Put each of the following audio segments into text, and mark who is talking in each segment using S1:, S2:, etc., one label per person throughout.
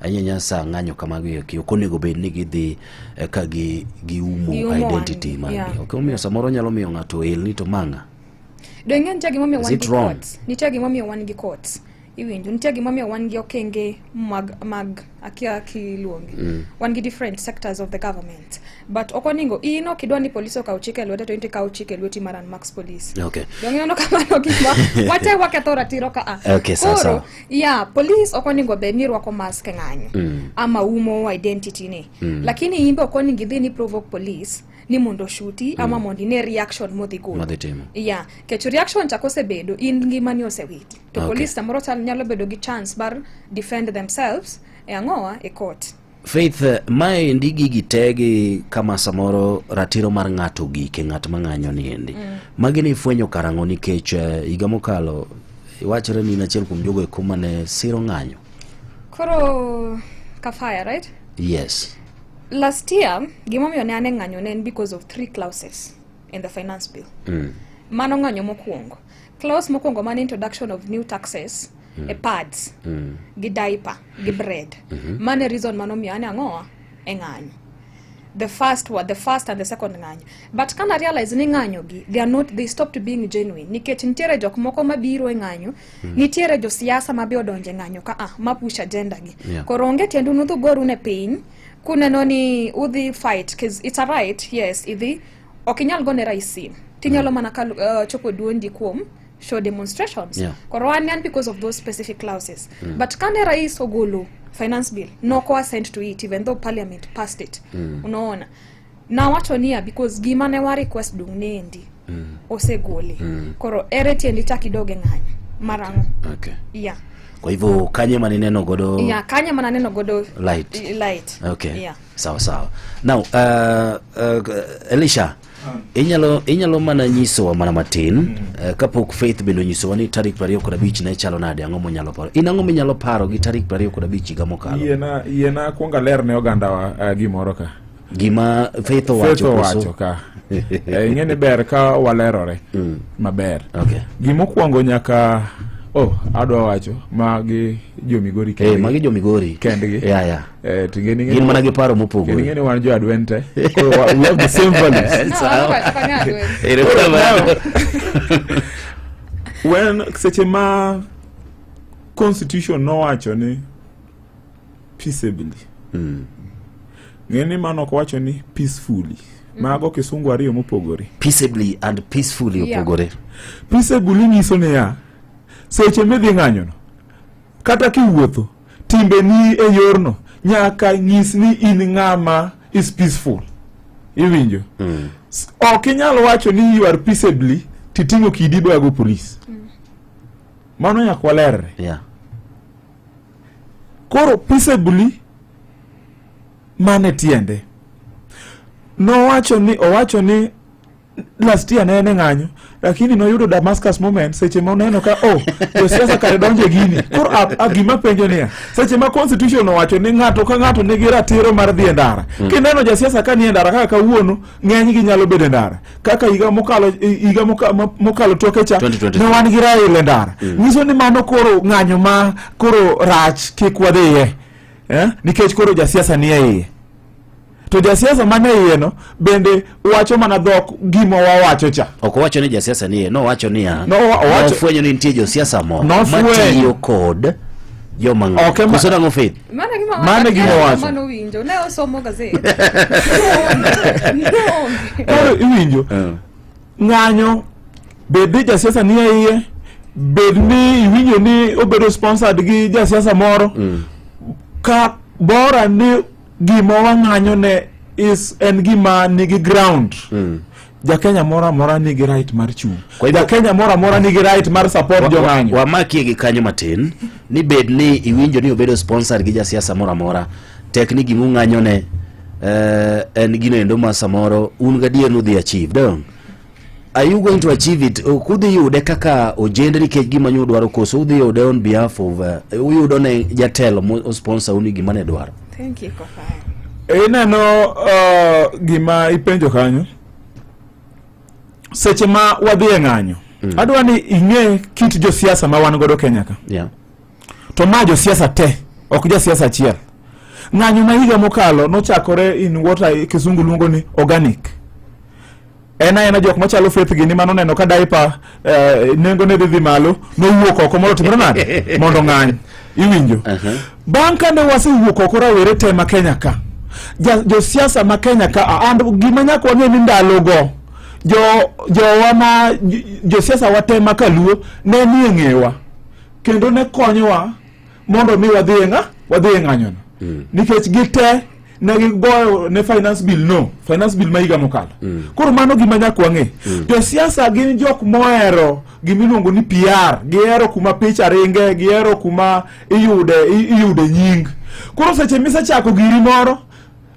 S1: Ahinya ahinya sa ng'anyo kamago eki ok onego bed ni gidhi eh, ka gi giumo
S2: Giumo
S1: identity
S2: wang'gi,
S1: margi.
S2: yeah.
S1: Ok omiyo samoro nyalo miyo ng'ato el ni to mang'a.
S2: Do ing'e nitie gimomiyo
S1: Is
S2: wan
S1: it
S2: gi
S1: wrong?
S2: courts. Nitie gimomiyo wan gi courts. Iwinjo, nitie gimomiyo wan gi okenge mag mag akia kiluongi. Wan gi different sectors of the government. But ok oningo in ok idwa ni police okaw chik e lwete to in to ikaw chik e lweti mar unmask police. Donge ineno kamano gima wate waketho ratiro ka a.
S1: Okay, sawa,
S2: Koro,
S1: sawa.
S2: yeah, police ok oningo bed ni rwako mask e ng'anyo ama umo identity ni. Lakini in be ok oningo idhi ni provoke police ni mondo oshuti ama mondo ine reaction modhi golo.
S1: Modhi timo.
S2: Yeah, kech reaction cha kosebedo in ngimani osewiti. To police samoro chal nyalo bedo gi chance mar defend themselves e ang'owa e court.
S1: Faith, eh, maendi gigi te gi kama samoro ratiro mar ng'ato gike ng'at ma ng'anyo ni endi. Magi ni ifwenyo karang'o nikech eh, higa mokalo wachore ni in achiel kuom jogo eko mane siro ng'anyo.
S2: Koro Kafaya, right?
S1: Yes.
S2: Last year, gimomiyo ne an e ng'anyo ne en because of three clauses in the finance bill. Mano ng'anyo mokwongo. Clause mokwongo mane introduction of new taxes e pads gi diaper gi bread. Mano e reason manomiyo an ang'owa e ng'anyo. The first one, the first and the second ng'anyo. But kana realize ni ng'anyo gi, they are not, they stopped being genuine. Nikech nitiere jok moko mabiro e ng'anyo, nitiere josiasa ma be odonjo e ng'anyo ka ah, ma push agenda gi. Koro onge tiend un udhi ugoru ne piny, kuneno ni udhi fight, cause it's a right, yes, idhi, ok inyal gone rais sim. Tinyalo mana kal, chopo duondi kuom show demonstrations. Koro an an because of those specific clauses. But kane rais ogolo finance bill, noko assent to it even though parliament passed it. Unaona? Nawacho niya because gima ne wa request dung nendi osegole. Koro ere tiendi chak idog e ng'anyo marang'o? Yeah.
S1: Kwa hivyo kanye manineno godo
S2: Yeah, kanye mananeno godo
S1: Light.
S2: Light. Yeah.
S1: Sawa sawa. Now, Elisha, inyalo inyalo mana nyisowa mana matin kapok Faith bende onyisowa ni tarik 25 ne chalo nade, ang'o monyalo paro? In ang'o minyalo paro gi tarik 25 higa mokalo?
S3: Yiena yiena kuong aler ne ogandawa gimoro ka.
S1: Gima Faith
S3: Faith
S1: owacho
S3: owacho
S1: koso?
S3: ka. Eh, ing'e ni ber ka walerore maber. Gimokwongo nyaka oh, adwa wacho magi jo Migori
S1: Eh,
S3: kendgi.
S1: magi jo Migori.
S3: Kendgi.
S1: Yeah.
S3: Eh, to ing'e ni
S1: Gin mana gi paro
S3: kendo
S1: mopogore.
S3: ing'e ni wan jo Adwente. Koro we have the same values.
S2: No,
S1: Sawa.
S2: ok anyal dwaro.
S1: Erokamano.
S3: When seche ma constitution nowacho ni peaceably. Ng'e ni mano ok wacho ni peacefully. Mago kisungu ariyo mopogore.
S1: Peaceably and peacefully opogore.
S3: Peaceably nyiso niya, seche midhi ng'anyono, kata kiwuotho, timbeni e yorno nyaka nyis ni in ng'ama is peaceful. Iwinjo? Ok inyal wacho ni you are peaceably titing'o kidi idwa police. Mano nyaka walerre. Koro peaceably mane tiende? Nowacho ni owacho ni last year ne en e ng'anyo lakini noyudo Damascus moment seche ma oneno ka oh josiasa kare donjo e gini. Koro a gima penjo niya seche ma constitution owacho ni ng'ato ka ng'ato nigi ratiro mar dhi e ndara. Kineno jasiasa ka ni e ndara kaka kawuono ng'enygi nyalo bedo e ndara kaka higa mokalo higa mokalo toke cha
S1: 2023.
S3: ne wan gi Raila e ndara. Nyiso ni mano koro ng'anyo ma koro rach kik wadhiye. Eh? Nikech koro jasiasa ni e iye. To jasiasa man e iye no bende wacho mana dhok gima wawacho cha.
S1: Ok owacho ni jasiasa nie, nowacho niya.
S3: No, owacho-
S1: Nofwenyo ni nitie josiasa moko
S3: Nofwenyo.
S1: matiyo kod joma ng'anyo.
S3: Ok ema-
S1: Koso nang'o Faith?
S2: Mano e gima
S3: Mano e gima owacho.
S2: Mano winjo. Ne osomo gazet. Noonge.
S3: Koro iwinjo ng'anyo bed ni jasiasa ni e iye bed ni iwinjo ni obedo sponsored gi jasiasa moro ka bora ni gima wang'anyo ne is en gima nigi ground. Jakenya moro amora nigi right mar chung'.
S1: Kwa hivyo-
S3: Jakenya moro amora nigi right mar support jong'anyo.
S1: Wamakie gi kanyo matin ni bed ni iwinjo ni obedo sponsored gi jasiasa moro amora tek ni gima ung'anyo ne en gino endo ma samoro un gadier nudhi achieve dong are you going to achieve it? Ok udhi yude kaka ojende nikech gima nyo dwaro koso udhi yude on behalf of uyudo ne jatelo mo sponsor uni gima ne dwaro?
S2: Thank you, Kofaya.
S3: Ineno gima ipenjo kanyo seche ma wadhi e ng'anyo adwa ni ing'e kit josiasa ma wan godo Kenya ka. To ma josiasa te ok jasiasa achiel. Ng'anyo ma higa mokalo nochakore in what I, kisungu luongo ni organic. En aena jok machalo Faith gini mano neno ka diaper eh, nengo ne dhi dhi malo nowuok oko mondo otimre nade mondo ng'any iwinjo
S1: Uh-huh.
S3: bang' kane wasewuok oko rawere te ma Kenya ka ja, josiasa ma Kenya ka a- and gima nyaka wang'e ni ndalogo jo jowa ma josiasa wa te ma kaluo ne nie ng'ewa kendo ne konyowa mondo mi wadhi e ng'a wadhi e ng'anyono mm. nikech gite ne gigoyo ne finance bill no finance bill ma higa mokalo mm. koro mano gima nyaka wang'e mm. josiasa gin jok mohero gimiluongo ni PR gihero kuma picha ringe gihero kuma iyude iyude nying koro seche misechako giri moro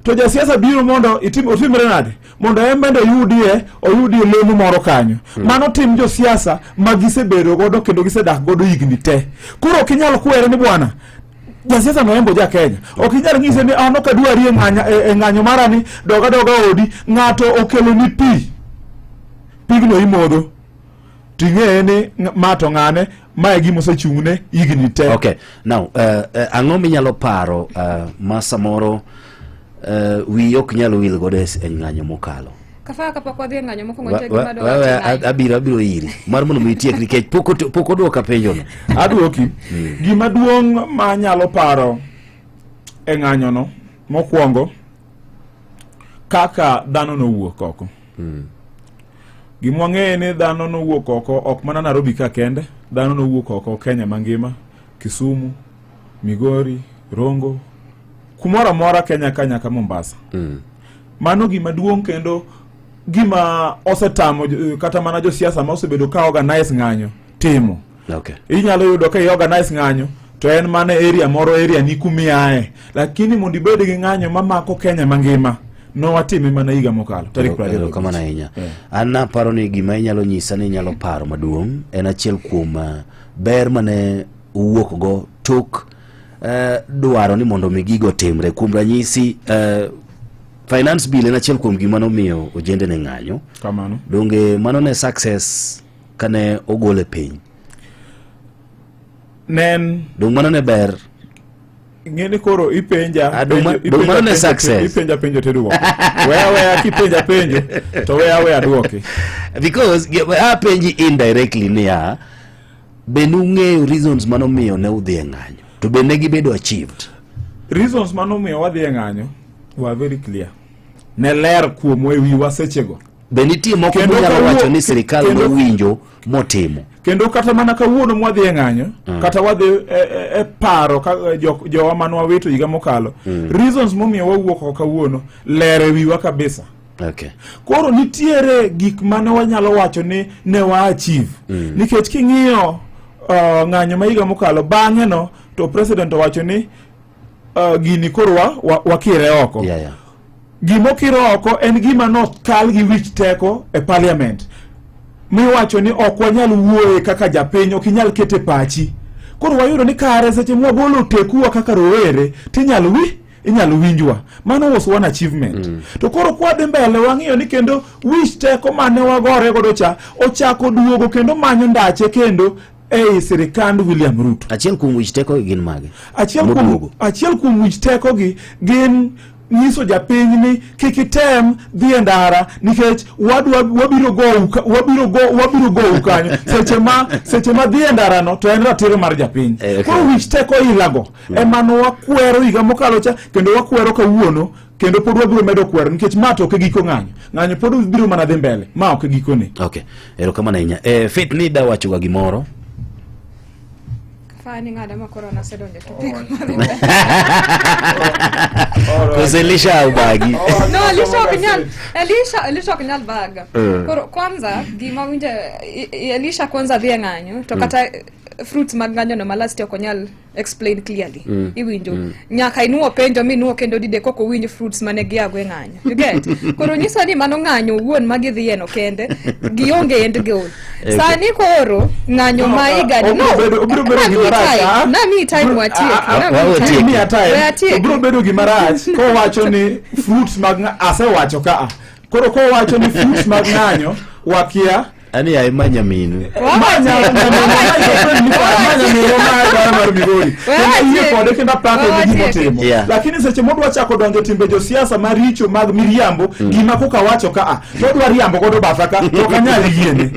S3: to jasiasa biro mondo itim otimre nade mondo en bende oyudie oyudie lemo moro kanyo mm. mano tim josiasa ma gisebedo godo kendo gisedak godo higni te koro ok inyal kwere ni bwana jasiasa no embo ja Kenya ok inyal nyise ni an ok adwari e ng'anyo e, e ng'anyo mara ni doga doga odi ng'ato okelo ni pi pigno imodho ting'eye ni ma to ng'ane ma e gima osechung'ne higni te
S1: okay now uh, uh, ang'o minyalo paro uh, ma samoro uh, wiyi ok nyal wil godo e e ng'anyo mokalo
S2: Kafaa kapok wadhi e ng'anyo mokwongo
S1: Wa-
S2: nitie
S1: wa-
S2: gima adwa
S1: wewe
S2: wacho naye.
S1: abiro abiro iri mar mondo mi itiek nikech pok pok odwoka penjono
S3: aduoki gima duong' ma anyalo paro e ng'anyono mokwongo kaka dhano nowuok oko Gima wang'eyo ni dhano nowuok oko ok mana Nairobi ka kende, dhano nowuok oko Kenya mangima, Kisumu, Migori, Rongo, kumoro amora Kenya ka nyaka Mombasa. Mm. Mano gima duong' kendo gima osetamo eh, kata mana josiasa ma osebedo ka organize ng'anyo timo.
S1: Okay.
S3: Inyalo yudo ka i organize ng'anyo to en mana area moro area ni kumiae, lakini mondo ibed gi ng'anyo mamako Kenya mangima nowatime mana higa mokalo tarik 25.
S1: Erokamano ahinya. An naparo ni gima inyalo nyisa ni inyalo paro maduong' en achiel kuom eh, ber mane uwuokgo tok eh, dwaro ni mondo mi gigo otimre. Kuom ranyisi eh, finance bill en achiel kuom gima nomiyo ojende ne ng'anyo.
S3: Kamano.
S1: Donge mano ne success kane ogol e piny?
S3: Ne en
S1: Donge mano ne ber?
S3: Ing'e ni koro ipenja
S1: Ah, dong'
S3: penjo-
S1: dong' mano
S3: ipenja
S1: ne
S3: penjo-
S1: success.
S3: ipenja penjo tiduoko weya weya kipenja penjo to weya weya duoki
S1: Because apenji indirectly niya, be nung'eyo reasons manomiyo ne udhi e ng'anyo to be ne gibedo achieved?
S3: Reasons manomiyo wadhi e ng'anyo were very clear ne ler kuomwa e wiwa sechego
S1: Be nitie moko
S3: Kendo
S1: munyalo
S3: kawuo-
S1: wacho ni sirikal
S3: kendo-
S1: nowinjo motimo?
S3: Kendo kata mana kawuono mwadhi e ng'anyo mm. kata wadhi e, e, e paro ka, e, jo, jowa mane wawito higa mokalo mm. reasons momiyo wawuok oko kawuono ler e wiwa kabisa.
S1: Okay.
S3: Koro nitiere gik mane wanyalo wacho ni ne wa achieve mm. nikech king'iyo uh, ng'anyo ma higa mokalo bang'e no to president owacho ni uh, gini koro wa, wa, wakire oko.
S1: Yeah, yeah.
S3: Gima okir oko en gima nokal gi wich teko e parliament miwacho ni ok wanyal wuoye kaka japiny, ok inyal kete pachi. Koro wayudo ni kare seche mwagolo tekuwa kaka rowere tinyal wi inyalo winjwa. Mano was one achievement. Mm. To koro kwadhi mbele wang'iyo ni kendo wich teko mane wagore godo cha ochako duogo kendo manyo ndache kendo ei sirikand William Ruto.
S1: Achiel kuom wich teko gin mage?
S3: Achiel kuom, achiel kuom wich teko gi gin nyiso japiny ni kik item dhi e ndara nikech wadwa wabiro gou wabiro go wabiro gou kanyo seche ma seche ma dhi e ndara no to en ratiro mar japiny.
S1: Eh, okay.
S3: Koro wich teko ilago mm. ema wakwero higa mokalo cha kendo wakwero kawuono kendo pod wabiro medo kwero nikech ma to ok e giko ng'anyo ng'anyo pod biro mana dhi mbele ma ok e gikone.
S1: Okay, erokamano ahinya. Eh, Faith ni da wachoga gimoro.
S2: Fani ng'ada ma koro nasedonjo topic mar
S1: Kose Elisha ubagi.
S2: No, Elisha ok nyal Elisha Elisha ok nyal baga. Koro kwanza gima winjo Elisha kwanza dhi e ng'anyo to kata fruits mag ng'anyo no ma last ok onyal explain clearly mm. iwinjo mm. nyaka inuo penjo minuo kendo dide koko winj fruits mane giago e ng'anyo you get koro nyisa ni mano ng'anyo wuon ma gidhiye no kende gionge end goal
S1: okay.
S2: Sani koro ng'anyo ma higani
S3: no obiro bedo gima rach ah.
S2: nami time watiek
S3: nami obiro bedo gima rach kowacho ni fruits mag asewacho ka koro kowacho ni fruits mag ng'anyo wakia.
S1: Ani ai manya minu.
S3: Manya dala mar Migori kendo ayie kode kendo apake gi gima otimo. Lakini seche modwa chako donjo timbe josiasa maricho mag miriambo, gima koka wacho ka a to odwa riambo godo batha ka to ok anyal yiene.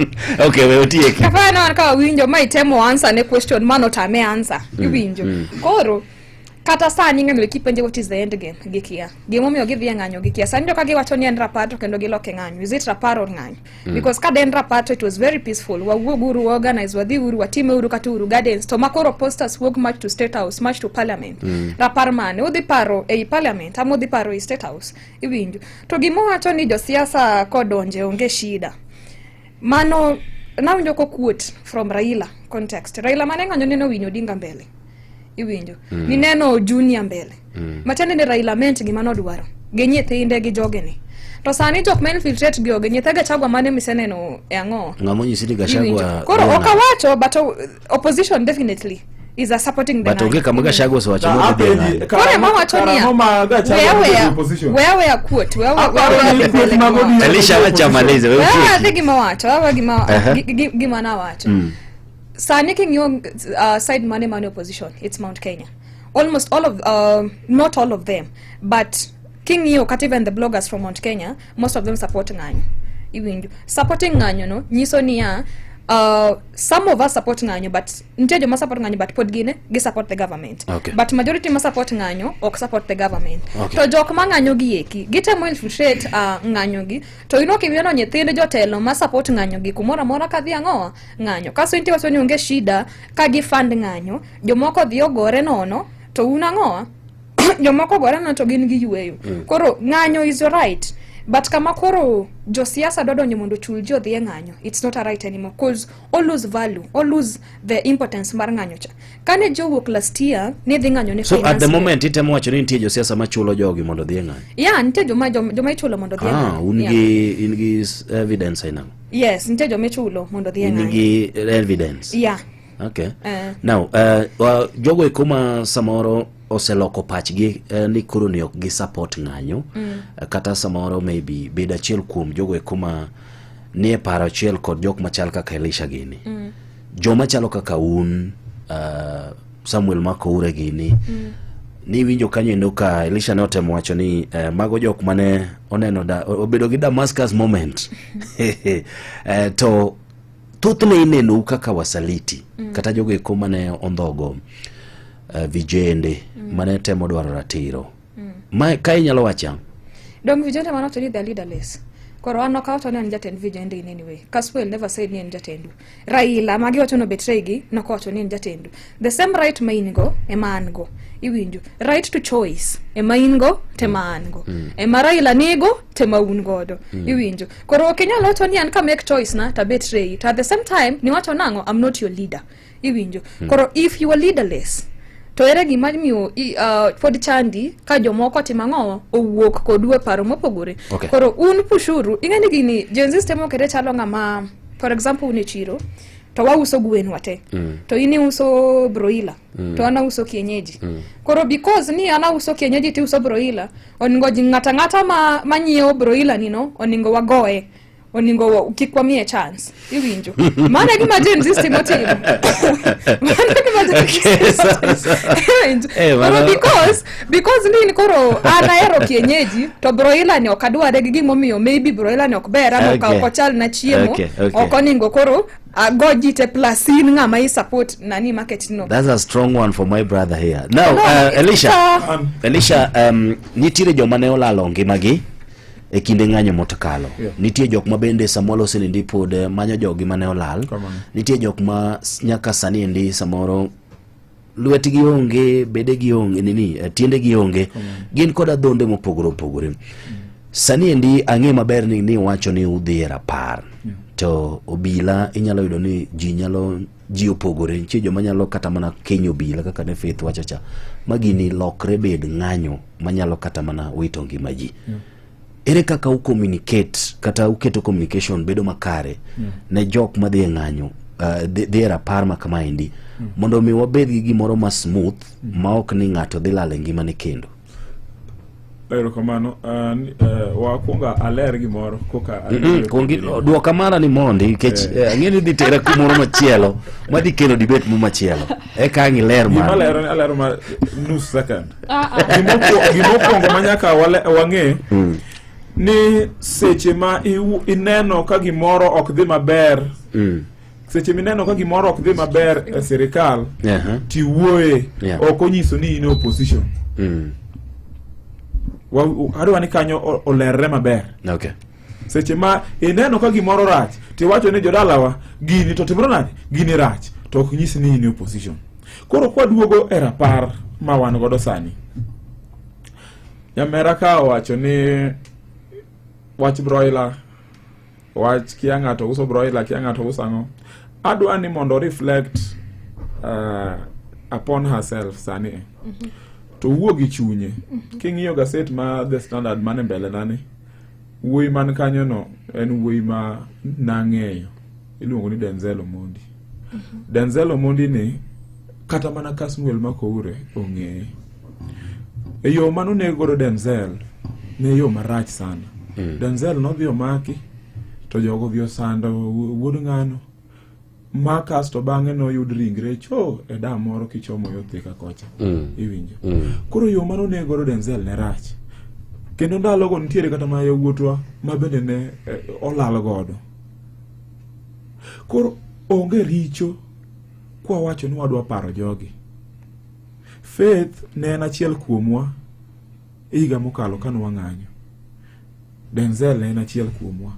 S1: Okay, we otieki.
S2: Kafaya no an ka wawinjo ma itemo answer ne question mano tame answer. Iwinjo. Koro kata sani ng'ano kipenje what is the end game, gikia gimomiyo gidhi e ng'anyo, gikia sani to ka giwacho ni en rapar to kendo giloke ng'anyo, is it rapar or ng'anyo? Because ka de en rapar to it was very peaceful, wawuog uru, organize, wadhi uru, watime uru kata uru gardens, to makoro posters wuok march to State House, march to Parliament. Rapar mane udhi paro ei Parliament ama udhi paro ei State House? Iwinjo? To gimowacho ni josiasa kodonje onge shida, mano nawinjo ko quote from Raila context. Raila mane ng'anyo neno Winyo Odinga mbele, iwinjo? Nineno Junior mbele. Matiende ni Raila meant gima nodwaro gi nyithinde gi jogene, to sani jok ma infiltrate gi oge nyithe Gachagua mane miseneno e ang'o?
S1: Ng'ama onyisi ni
S2: Iwinjo?
S1: Gachagua
S2: Koro
S1: dhi
S2: ok
S1: ng'anyo?
S2: awacho, but opposition definitely is a supporting the
S1: But onge
S2: ng'anyo.
S1: kama Gachagua osewacho ni odhi e ng'anyo.
S2: Koro ema wacho niya,
S3: Karang'o ma Gachagua
S2: where
S3: nodhi e
S2: were
S3: opposition?
S2: where were quote where were
S3: Aparo
S2: where
S3: ni
S2: were
S3: kweth mag ODM
S1: Elisha wacha malize, we
S2: where
S1: otieki.
S2: adhi gima wacho awa gima gima nawacho sani king'iyo side mane opposition, it's Mount Kenya, almost all of not all of them, but king'iyo kata even the bloggers from Mount Kenya, most of them support ng'anyo, iwinjo? Supporting ng'anyo no nyiso niya, some of us support ng'anyo, but nitie joma support ng'anyo but pod gine gi support the government. But majority ma support ng'anyo ok support the government. To jok ma ng'anyo gi eki gitemo infiltrate ng'anyo gi, to in ok ineno nyithind jotelo ma support ng'anyo gi kumoro amora kadhi ang'owa ng'anyo kaso intie wacho ni onge shida ka gi fund ng'anyo, jomoko dhi ogore nono to un ang'owa, jomoko ogore nono to gin gi yueyo. Koro ng'anyo is your right, but kama koro josiasa dwa donjo mondo ochul ji odhi e ng'anyo, it's not a right anymore, cause o lose value, o lose the importance mar ng'anyo cha kane ji owuok last year ni dhi ng'anyo ne
S1: So at
S2: finance
S1: the
S2: bill.
S1: moment itemo wacho ni nitie josiasa machulo jogi mondo odhi e ng'anyo.
S2: Yeah, nitie joma ichulo mondo odhi e
S1: Ah,
S2: ng'anyo.
S1: un
S2: Yeah.
S1: gi in gi evidence aina.
S2: Yes, nitie joma ichulo mondo odhi e
S1: In
S2: ng'anyo.
S1: gi evidence.
S2: Yeah.
S1: Okay.
S2: Eh.
S1: Now, jogo eko ma samoro oseloko pachgi ni koro ni ok gi support ng'anyo, kata samoro maybe bed achiel kuom jogo eko ma nie paro achiel kod jok machal kaka Elisha gini. Joma chalo kaka un, Samuel Makoure gini. Niwinjo kanyo endo ka Elisha ne otemo wacho ni mago jok mane oneno da, obedo gi Damascus moment. To thothne inenou kaka wasaliti kata jogo eko mane ondhogo vijende mane temo dwaro ratiro. Ma ka inyalo wacho ang'o?
S2: Dong vijende manowacho ni they're leaderless. Koro an ok awacho ni an jatend vijende in any way. Kaswel never said ni en jatendu. Raila ma giwacho ni obetray gi nokowacho ni en jatendu. The same right ma in go ema an go. Iwinjo? Right to choice ema in go tema an go. Ema Raila nigo tema un godo. Iwinjo? Koro ok inyal wacho ni an ka make choice na to betray. To at the same time niwacho nang'o? I'm not your leader. Iwinjo? Koro if you are leaderless to ere gima miyo pod chandi ka jomoko timo ang'o owuok kodu e paro mopogore? Koro un pushuru ing'e ni gini Gen Z temo kete chalo ng'ama, for example, un e chiro to wauso gwen wate, to in iuso broiler to an auso kienyeji. Koro because ni an auso kienyeji to iuso broiler, oningo ji ng'ata ng'ata ma manyiewo broiler ni no oningo wagoye, oningo kik wamiye chance, iwinjo? Mano e gima Gen Z timo timo, mano e gima Gen Z timo timo. Iwinjo?
S1: Eh,
S2: Koro because nini, koro an ahero kienyeji to broiler ni ok adware gi gimomiyo maybe broiler ni ok ber ama ok ok ochal na chiemo. Ok oningo koro ago ji te plus in ng'ama i support nani market no.
S1: That's a strong one for my brother here. Now,
S2: No, it's
S1: Elisha, Elisha, nitiere joma ne olalo ngimagi e kinde ng'anyo mosekalo. Nitie jok ma bende samoro osenendi pod manyo jogi mane olal.
S3: Kamano.
S1: Nitie jok ma nyaka sani endi samoro lwetgi onge, bedegi onge, nini, tiendegi onge. Gin kod adhonde mopogore opogore. Sani endi ang'e maber ni wacho ni udhi e rapar. To obila inyalo yudo ni ji nyalo ji opogore, nitie joma nyalo kata mana kenyo obila kaka ne Faith wacho cha, ma gini lokre bed ng'anyo manyalo kata mana wito ngima ji. Ere kaka u communicate kata uketo communication bedo makare ne jok madhi e ng'anyo, dhi e rapar ma kamaendi, mondo mi wabed gi gimoro ma smooth ma ok ni ng'ato dhi lalo e ngimane kendo?
S3: Erokamano. Wakwongo aler gimoro koka
S1: Kuongi dwoka mara ni mondi nikech ang'e ni dhi tera kumoro machielo madhi kelo debate mo machielo eka ang' iler
S3: Gima
S1: mara.
S3: alero alero ma nus second.
S2: Ah, ah.
S3: Gimokwongo ma nyaka wang'e ni seche ma ineno ka gimoro ok dhi maber seche mineno ka gimoro ok dhi maber e sirikal tiwuoye ok onyiso ni in e opposition. Adwa ni kanyo olerre maber. Seche ma ineno ka gimoro rach tiwacho ni jodalawa gini to timore nade, gini rach, to ok nyis ni in e opposition. Koro kwaduogo e rapar ma wan godo sani, nyamera ka owacho ni wach broiler, wach kia ng'ato uso broiler, kia ng'ato uso ang'o, adwa ni mondo reflect upon herself sani. To wuo gi chunye. King'iyo gaset ma The Standard mane mbele nani, wuoyi man kanyo no en wuoyi ma nang'eyo, iluongo ni Denzel Omondi. Denzel Omondi ni kata mana Kasmuel Makoure ong'eye. E yo mane oneg godo Denzel ne yo marach sana. Denzel nodhi omaki to jogo odhi osando wuod ng'ano ma kasto bang'e noyud ringre cho e dam moro kichomo yo Thika kocha. Iwinjo? Koro yo mane oneg godo Denzel ne rach. Kendo ndalogo nitiere kata mana yawuotwa ma bende ne olal godo. Koro onge richo kwawacho ni wadwa paro jogi. Faith ne en achiel kuomwa higa mokalo kane wang'anyo. Denzel ne en achiel kuomwa.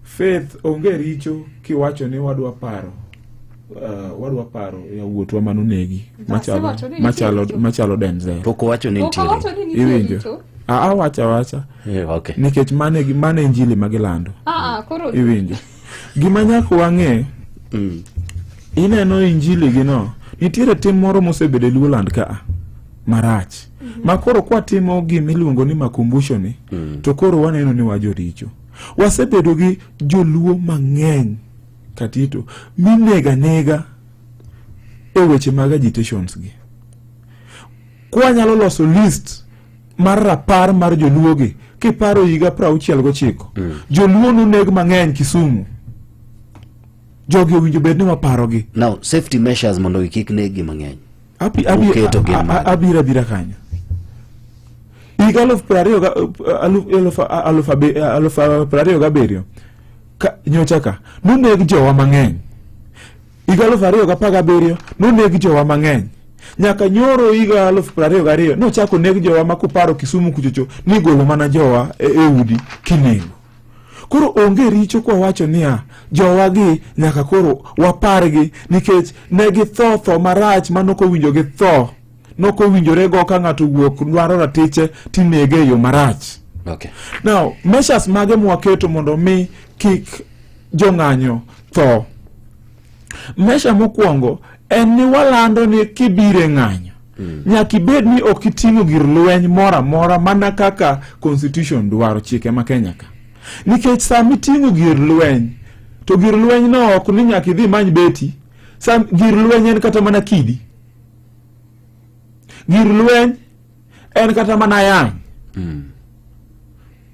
S3: Faith onge richo kiwacho ni wadwa paro wadwa paro yawuotwa manonegi
S2: Asewacho ni nitie richo.
S3: machalo Denzel.
S1: Pok owacho ni
S2: Pok
S1: nitiere.
S2: owacho ni nitie
S3: Iwinjo?
S2: richo.
S3: Awacho awacha.
S1: Okay.
S3: Nikech mane injili magilando.
S2: Ah, ah, koro
S3: Iwinjo? Gima nyaka wang'e, ineno injili gi no, nitiere tim moro mosebedo e Luoland ka marach. Ma koro kwatimo gima iluongo ni makumbusho ni, to koro waneno ni wajoricho. Wasebedo gi joluo mang'eny katito minega nega e weche mag agitations gi. Kwanyalo loso list mar rapar mar joluo gi, kiparo higa 69, joluo noneg mang'eny Kisumu. Jogi owinjo bed ni waparogi.
S1: Now, safety measures mondo kik neg gi mang'eny. Uketo gin mage?
S3: Abiro abira kanyo. Higa aluf piero ariyo ga, aluf, aluf, aluf, aluf 27 ka, nyocha ka noneg jowa mang'eny. Higa 2017 noneg jowa mang'eny. Nyaka nyoro higa 2022 nochako neg jowa ma kuparo Kisumu kuchocho nigolo mana jowa e udi kinego. Koro onge richo kwa wacho niya jowa gi nyaka koro wapargi nikech ne githo tho marach manokowinjo gi tho. Nokowinjore go ka ng'ato wuok dwaro ratiche tinege e yo marach. Now, measures mage mwaketo mondo mi kik jong'anyo tho? Measure mokwongo en ni walando ni kibire ng'anyo nyaka ibed ni ok iting'o gir lweny moro amora mana kaka constitution dwaro, chike ma Kenya ka. Nikech sama iting'o gir lweny to gir lweny no ok ni nyaka idhi imany beti. Sam gir lweny en kata mana kidi. Gir lweny en kata mana yany.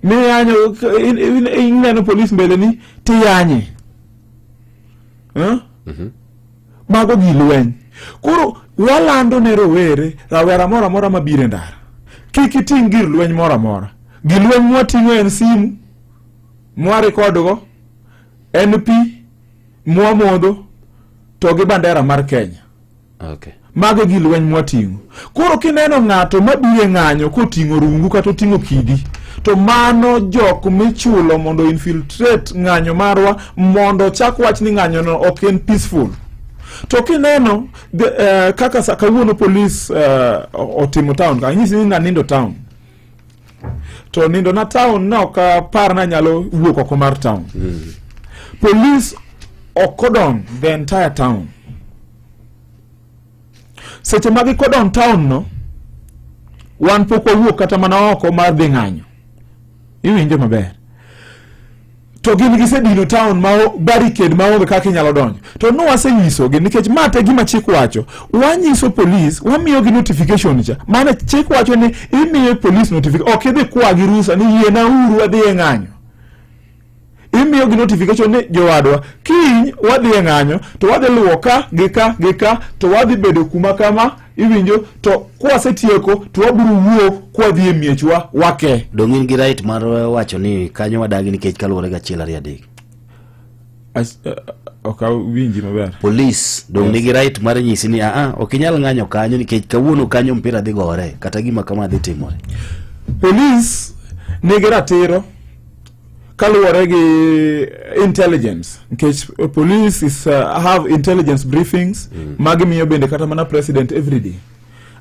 S3: Miyanyo, ineno polis mbele ni tiyanye. Mago gi lweny. Koro walando ne rowere, rawera moro amora mabiro e ndara, kik iting' gir lweny moro amora. Gir lweny mwating'o en simu mwarekodgo, en pi mwamodho, to gi bandera mar Kenya. Mago e gir lweny mwating'o. Koro kineno ng'ato mabiro e ng'anyo koting'o rungu kata oting'o kidi, to mano jok michulo mondo infiltrate ng'anyo marwa mondo chak wach ni ng'anyo no ok en peaceful. To kineno kaka sa kawuono polis otimo town ka, anyisi ni nanindo town. To nindo na town na ok apar na nyalo wuok oko mar town. Polis okodon the entire town. Seche ma gikodon town no, wan pok wawuok kata mana oko mar dhi ng'anyo. Iwinjo maber. To gin gisedino town ma barricade maonge kaka inyalo donjo. To nwasenyisogi nikech ma te gima chik wacho. Wanyiso police, wamiyogi notification cha. Mane chik wacho ni imiyo police notification, ok idhi kwagi rusa ni yiena uru adhi e ng'anyo. Imiyogi notification ni jowadwa, kiny wadhi e ng'anyo to wadhi luwo ka gi ka gi ka to wadhi bedo kuma kama iwinjo to kwasetieko to wabiro wuok kwadhi e miechwa wake.
S1: Dong' in gi right mar wacho ni kanyo wadagi nikech kaluwore gi achiel ariyo adek.
S3: Ok awinji maber.
S1: Police dong' yes. nigi right mar nyisi ni aa ok inyal ng'anyo kanyo nikech kawuono kanyo mpira dhi gore kata gima kama dhi timore.
S3: Police nigi ratiro kaluwore gi intelligence nikech police is, have intelligence briefings magimiyo bende kata mana president every day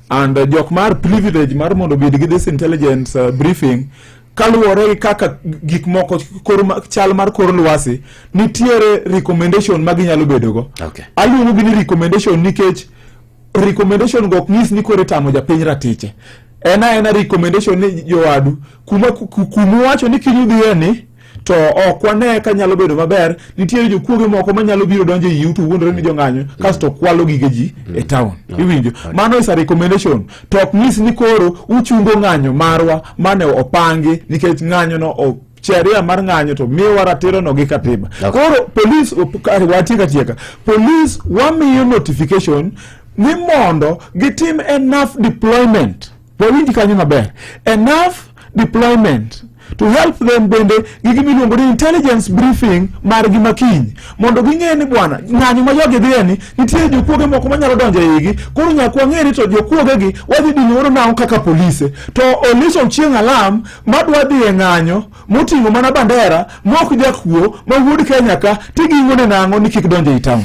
S3: and jok mar privilege mar mondo obed gi this intelligence briefing kaluwore gi kaka gik moko kor, chal mar kor lwasi nitiere recommendation ma ginyalo bedogo. Aluongo gi ni recommendation nikech recommendation go ok nyis ni koro itamo japiny ratiche. En aena recommendation ni jowadu kuma kuma uwacho ni kiny udhiye ni to ok wane ka nyalo bedo maber nitiere jokuoge moko manyalo biro donjo e iu to wuondore ni jong'anyo kasto kwalo gige ji e town. Iwinjo? Mano is a recommendation to ok nyis ni koro uchungo ng'anyo marwa mane opangi nikech ng'anyo no o sheria mar ng'anyo to miyowa ratiro no gi katiba. Koro police watiek atieka police wamiyo notification ni mondo gitim enough deployment. Wawinj kanyo maber, enough deployment to help them bende gi gima iluongo ni intelligence briefing margi makiny mondo ging'e ni bwana ng'anyo ma jogi dhiye ni nitie jokuoge moko manyalo donjo e igi koro nyaka wang'e ni to jokuoge gi wadhi dino godo nang'o kaka polise to Oliso Ochieng' Alam madwa dhi e ng'anyo moting'o mana bandera mok jakuo ma wuod Kenya ka tiging'o ne nang'o ni kik donj ei town.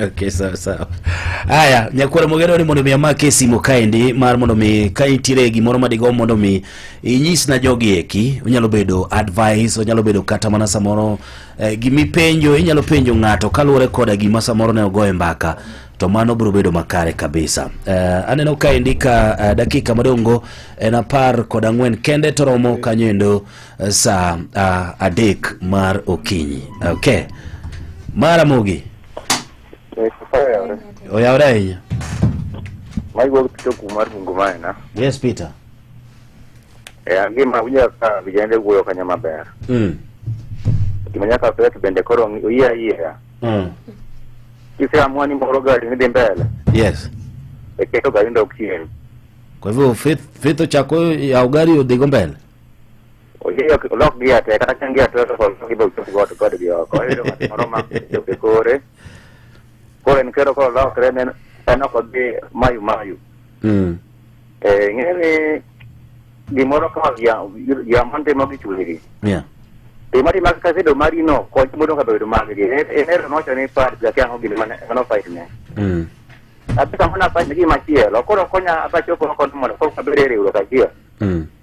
S1: Okay, sawa sawa. Haya, nyakwara Mogeno ni mondo mi amake simu kaendi mar mondo mi ka nitiere gimoro madigomb mondo mi inyis na jogi eki, onyalo bedo advice, onyalo bedo kata mana samoro gimipenjo, inyalo penjo ng'ato kaluwore koda gima samoro ne ogoye mbaka to mano biro bedo makare kabisa. Aneno kaendi ka dakika madongo en 14 kende to romo kanyo endo saa 3 mar okinyi. Okay. Maramogi. Oyawore ahinya.
S4: Maigo Peter Kumar Bungumaina.
S1: Yes, Peter.
S4: Gima winjo ka vijende wuoyo kanyo maber. Gima nyaka fet bende koro oyie ayiea. Kiseamua ni moro gari ni dhi mbele.
S1: Yes.
S4: E keto gari ndok chien.
S1: Kwa hivyo Faith ochako yawo gari odhigo mbele.
S4: Oyie olok gia te kata ka gia te to olok gi bochop god god gi oko. Oyudo ng'at moro ma ochopo e kore. Koro en kero koro olokre ne en ok odhi mayu mayu. Ing'e ni gimoro kama yamo timo gi chunygi. Gima timore ka sedo mari no kony mondo ka bedo maggi. En ero nowacho ni par ga ang'o gini mane mano fight ne. Adhi kama na fight gi machielo. Koro konya abachopo oko mondo koro abed e riwruok achiel.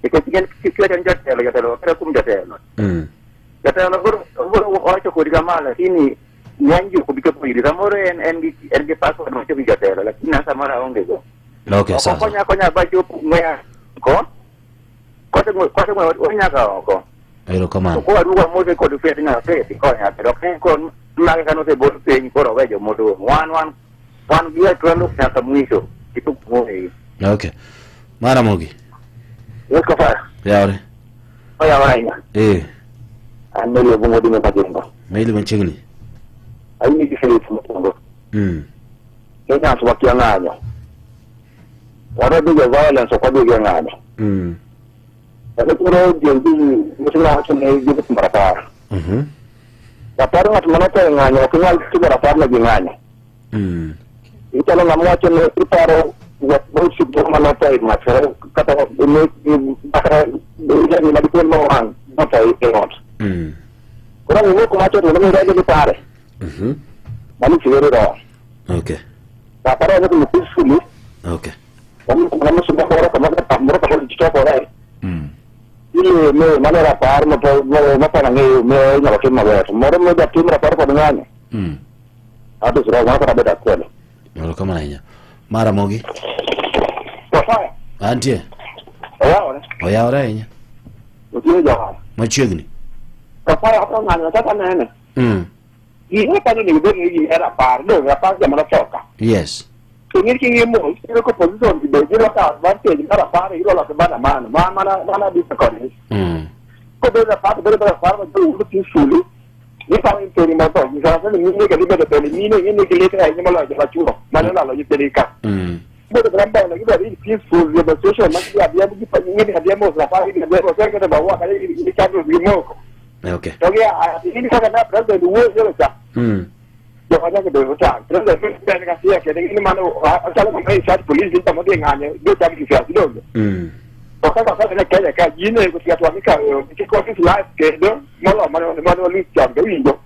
S4: Nikech gin kiwacho ni jotelo jotelo okere kuom jotelo. Jotelo koro owacho kodi kama lakini ng'eny ji ok obi chopo iri. Samoro en en gi en gi password mar chopo ir jotelo lakini an samoro aonge go.
S1: Okay, sawa.
S4: Okonya konya abachopo ng'weya oko. Kose kose ng'weya nyaka oko.
S1: Erokamano.
S4: To kwa ruwa mose kod Faith na Faith konya pero ok ko mage kano osebol piny koro we jomodong'. Wan wan wan gi twalo nyaka mwisho kituk moyi.
S1: Okay. Maramogi.
S4: Yes, Kofar.
S1: Yawre.
S4: Oya ahinya. An Meli Obungo Dine Majimbo.
S1: Meli machiegni.
S4: Awinjo gi Felix mokwongo. Kenyans wakia ng'anyo. Wadwa dhi e violence ok wadhi gi ng'anyo. Kendo koro Gen Z mosebiro wacho ni gidhi timo rapar. Rapar ng'at mane otho e ng'anyo ok nyal timo rapar ne gi ng'anyo. Ichalo ng'ama wacho ni iparo wach mane otho e mach kata ne madichuo mowang' motho e ot. Koro ng'imo kuma wacho to mi rege gi pare. Mano is very wrong. Rapar wacho timo peacefully. Mano moro kama moro kama ji chokore. Ile me mano rapar mapana ng'eyo me inyalo tim maber. Moro me jatim rapar kod ng'anyo. That is wrong. Mano kata bedo akwelo.
S1: Erokamano ahinya. Maramogi. Antie.
S4: Oyawore.
S1: Oyawore ahinya.
S4: Otieno jawar.
S1: Machiegni.
S4: Kafaya kaka ng'anyo kaka nene. Gima kanyo onego bed ni gin e rapar, dong rapar joma notho ka.
S1: Yes.
S4: To ng'e king'iyo mos, iyudo ka opposition gi be gidwa kawo advantage mar rapar gidwa loso maandamano, ma mana mana abisa kodgi. Kobedo rapar to bedo rapar ma jowuotho peacefully, giparo nyithindi motho, sana sana mine ka gibedo pele, mine ing'e ni gilit ahinya moloyo joma chuo mane olalo nyithindgi ka. Bedo kata mbele gidwa dhi peaceful demonstration ma gidhi adhiya ging'e ni adhiya mos rapar gidhi adhiya mos kata maua kata gidhi candles gimoko.
S1: Okay.
S4: To gi in kaka na president wuoyo nyoro cha. Joma nyaka bed otang'. President en ka siya kendo in mano ochalo kama in charge police in sama odhi ng'anyo jocham kisiasa donge. To kaka kaka ne Kenya ka ji nego tiga to mika kik wa lose life kendo molo mane mane wa lose chon to winjo.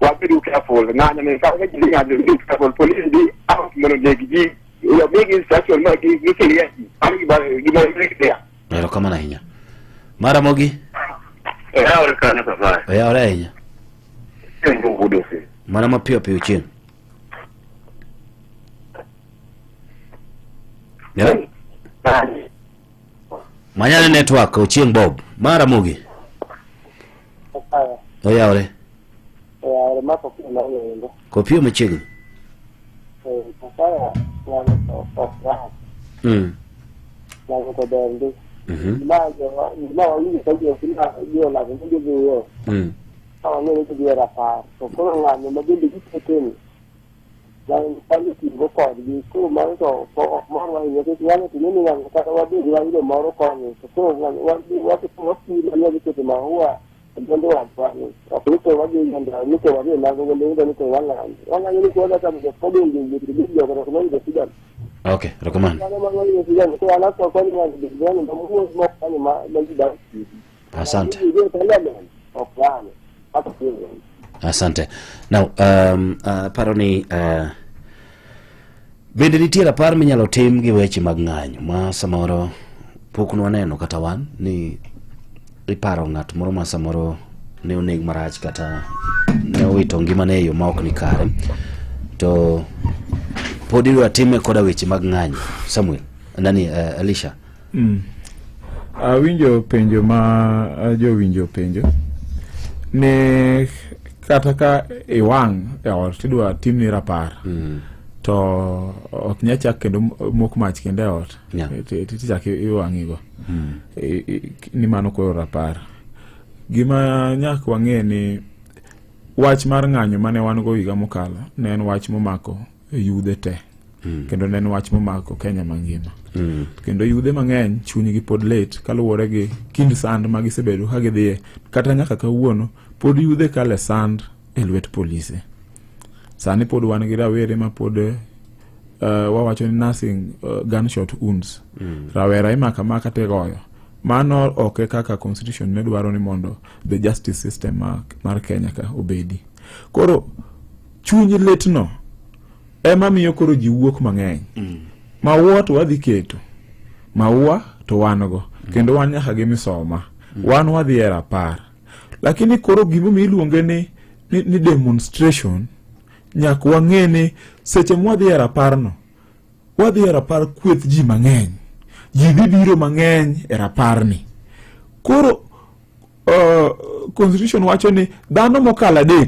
S4: Wabedu careful ng'anyo ni ka ji dhi ng'anyo be careful police bi out mondo oneg ji. Yo migi instruction ma gi gi clear ji. Mano gima gima clear.
S1: Erokamano ahinya. Maramogi.
S4: Oyawore kanyo papa.
S1: Oyawore ahinya.
S4: Penjo udosi.
S1: Mana mapiyo piyo chieng'. Yeah. Manyane network Ochieng Bob. Maramogi. Oyawore.
S5: Oyawore ma kopiyo mar wendo.
S1: Kopiyo machiegni.
S5: Nyasaye ng'ano to ok rach. Ng'ano to ber ndi. Gima gima wawinjo ka ji gima ji olando ni gidhiye. Ka wang'eyo ni gidhi e rapar. To koro ng'anyo ma bende giketeni. Ng'anyo kanyo tigo kodgi. Koro mano to ok morwa ahinya nikech ng'anyo to ing'e ni ng'anyo kata wabed wayudo moro koni. To koro ng'anyo wapimo ni wadhi keto maua Kendo wachwani, ok ni to wadhi e ndara, ni to wadhi e nango, ni to ni to wang'anyo. Wang'anyo ni to wadwa tamo jok modong' e wuoth, gi jok ok noyudo freedom.
S1: Okay, erokamano.
S5: Mano ma noyudo freedom, to an akwa ni ng'ato bed ng'anyo ma wuoth mok ng'anyo ma ma ji dak tieki.
S1: Asante.
S5: Ji e parliament ok ng'anyo, kaka president.
S1: Asante. Now, paro ni bende nitie rapar minyalo tim gi weche mag ng'anyo ma samoro pok nwaneno kata wan ni iparo ng'at moro ma samoro ne oneg marach kata ne owito ngimane e yo ma ok ni kare to pod idwa time koda weche mag ng'anyo Samuel nani Elisha
S3: Awinjo penjo ma jowinjo penjo ni kata ka iwang' e ot tidwa timni rapar to ok nyal chak kendo mok mach kendo e ot tichak iwang'igo ni mano koro rapar. Gima nyaka wang'e ni wach mar ng'anyo mane wan go higa mokalo ne en wach momako yudhe te kendo ne en wach momako Kenya mangima. Kendo yudhe mang'eny chunygi pod lit kaluwore gi kind sand ma gisebedo ka gidhiye kata nyaka kawuono pod yudhe kale sand e lwet polise. Sani pod wan gi rawere ma pod wawacho ni nursing gunshot wounds. Rawera imako amaka tigoyo. Mano ok e kaka constitution ne dwaro ni mondo the justice system mar Kenya ka obedi. Koro chuny litno ema miyo koro ji wuok mang'eny. Maua to wadhi keto, maua to wan go, kendo wan nyaka gi misoma, wan wadhi e rapar. Lakini koro gimomiyo iluonge ni demonstration, nyaka wang'e ni seche mwadhi e raparno, wadhi e rapar kweth ji mang'eny. Ji dhi biro mang'eny e raparni. Koro constitution wacho ni dhano mokalo 3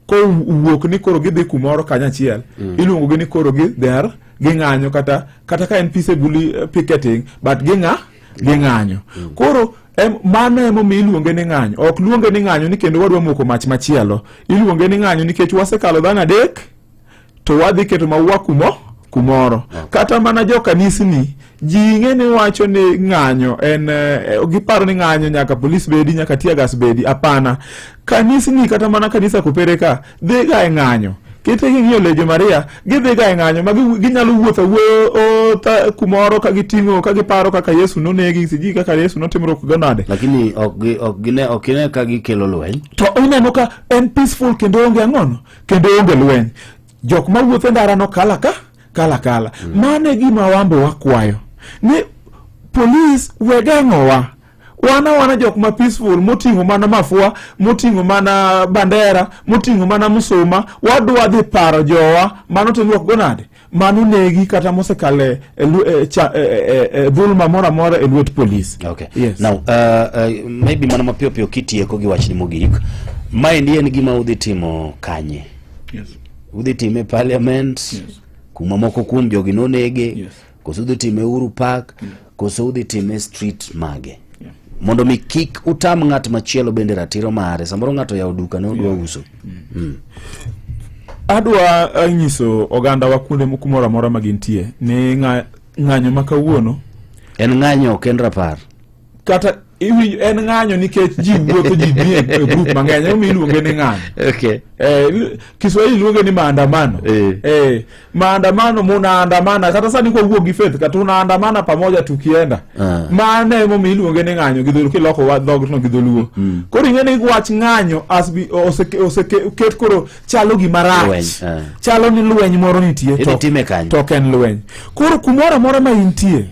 S3: kowuok ni koro gidhi kumoro kanyachiel, iluongo gi ni koro gi they are ging'anyo kata ka en peaceably picketing, but ging'anyo. Koro mano emomiyo iluonge ni ng'anyo. Ok luonge ni ng'anyo ni kendo wadwa moko mach machielo. Iluonge ni ng'anyo nikech wasekalo dhano 3 to wadhi keto maua kumoro. Kata mana jo kanisni ji ing'e ni wacho ni ng'anyo en giparo ni ng'anyo nyaka polis bedi, nyaka tear gas bedi. Hapana. Kanisni kata mana kanisa kopere ka dhi ga e ng'anyo. Kete king'iyo Lejo Maria, gidhi ga e ng'anyo ma ginyalo wuotho awuotha kumoro ka giting'o ka giparo kaka Yesu nonegi, sijui kaka Yesu notimruok go nade.
S1: Lakini ok gine ka gikelo lweny.
S3: To ineno ka en peaceful kendo onge ang'ono, kendo onge lweny. Jok ma wuotho e ndara no kala ka kala kala. Mano e gima wambo wakwayo. Ni polis we geng'owa. Wan awana jok ma peaceful moting'o mana mafua, moting'o mana bandera, moting'o mana msuma, wadwa dhi paro jowa mano timruok go nade? manonegi kata mosekale e, e, e, e, e dhulma moro amora e lwet polis.
S1: Okay. Yes. Now, maybe mana mapiyo piyo kitieko gi wachni mogik, maendi en gima udhi timo kanye?
S6: Yes.
S1: Udhi time e parliament?
S6: Yes.
S1: Kuma moko kuom jogi nonege?
S6: Yes.
S1: Koso udhi time Uhuru Park? Koso udhi time street mage?
S6: Yeah.
S1: Mondo mi kik utam ng'at machielo bende ratiro mare. Samoro ng'ato oyawo duka ne odwa uso.
S3: Adwa nyiso oganda wa kuonde kumoro amora ma gintie ni ng'anyo ma kawuono
S1: En ng'anyo ok en rapar.
S3: Kata iwinjo en ng'anyo nikech ji wuotho, ji nie e group mang'eny, emomiyo iluonge ni ng'anyo. Kiswahili luonge ni maandamano. Maandamano, munaandamana kata sani kwa wuok gi Faith kata unaandamana pamoja tukienda. Mano emomiyo iluonge ni ng'anyo gi dholuo kiloko wa dhogno gi dholuo. Koro ing'e ni wach ng'anyo oseket koro chalo gima rach.
S1: Lweny, ah.
S3: Chalo ni lweny moro nitie.
S1: Idhi time kanye?
S3: To ok en lweny. Koro kumoro amora ma intie,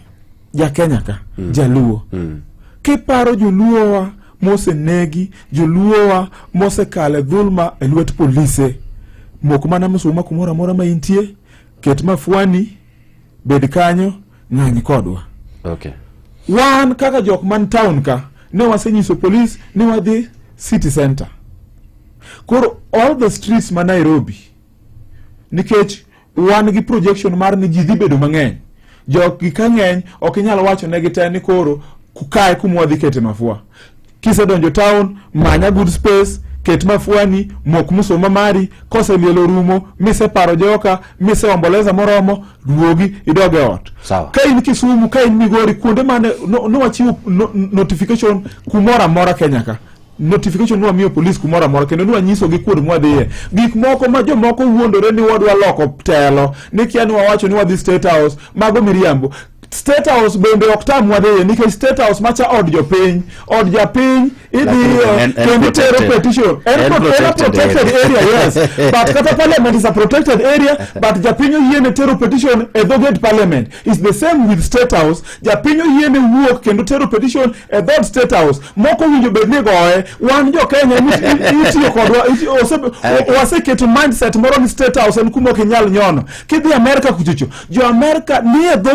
S3: ja Kenya ka, jaluo. Kiparo joluowa mosenegi, joluowa mosekalo e dhulma e lwet polise, mok mana msuma kumoro amora ma intie, ket mafuani, bed kanyo, ng'any kodwa. Wan kaka jok man town ka, ne wasenyiso polis ni wadhi city center. Koro all the streets ma Nairobi, nikech wan gi projection mar ni ji dhi bedo mang'eny. Jogi ka ng'eny, ok inyal wacho negi te ni koro kae kuma wadhi kete mafua. Kisedonjo town, manya good space, ket mafuani, mok musoma mari, koseliel orumo, miseparo joka, miseomboleza moromo, duogi idog e ot.
S1: Sawa.
S3: Ka in Kisumu, ka in Migori, kuonde mane nowachiwo notification kumoro amora Kenya ka. Notification nwamiyo polis kumoro amora kendo nwanyisogi kuond mwadhiye. Gik moko ma jomoko wuondore ni wadwa loko telo, ni kia ni wawacho ni wadhi State House, mago miriambo. State House bende ok tamwa dhiye nikech State House macha od jopiny, od japiny idhiye
S1: En
S3: kendo itero
S1: protected.
S3: petition. En
S1: En
S3: en a
S1: protected
S3: protected
S1: area.
S3: area, yes. But kata parliament is a protected area, but japiny oyiene tero petition e dho gate parliament. It's the same with State House. Japiny oyiene wuok kendo tero petition e dhod State House. Moko winjo bed ni goye. Wan jo Kenya itiyo kodwa, waseketo mindset moro ni State House en kuma ok inyal nyono. Kidhi Amerika kuchocho, jo Amerika nie dho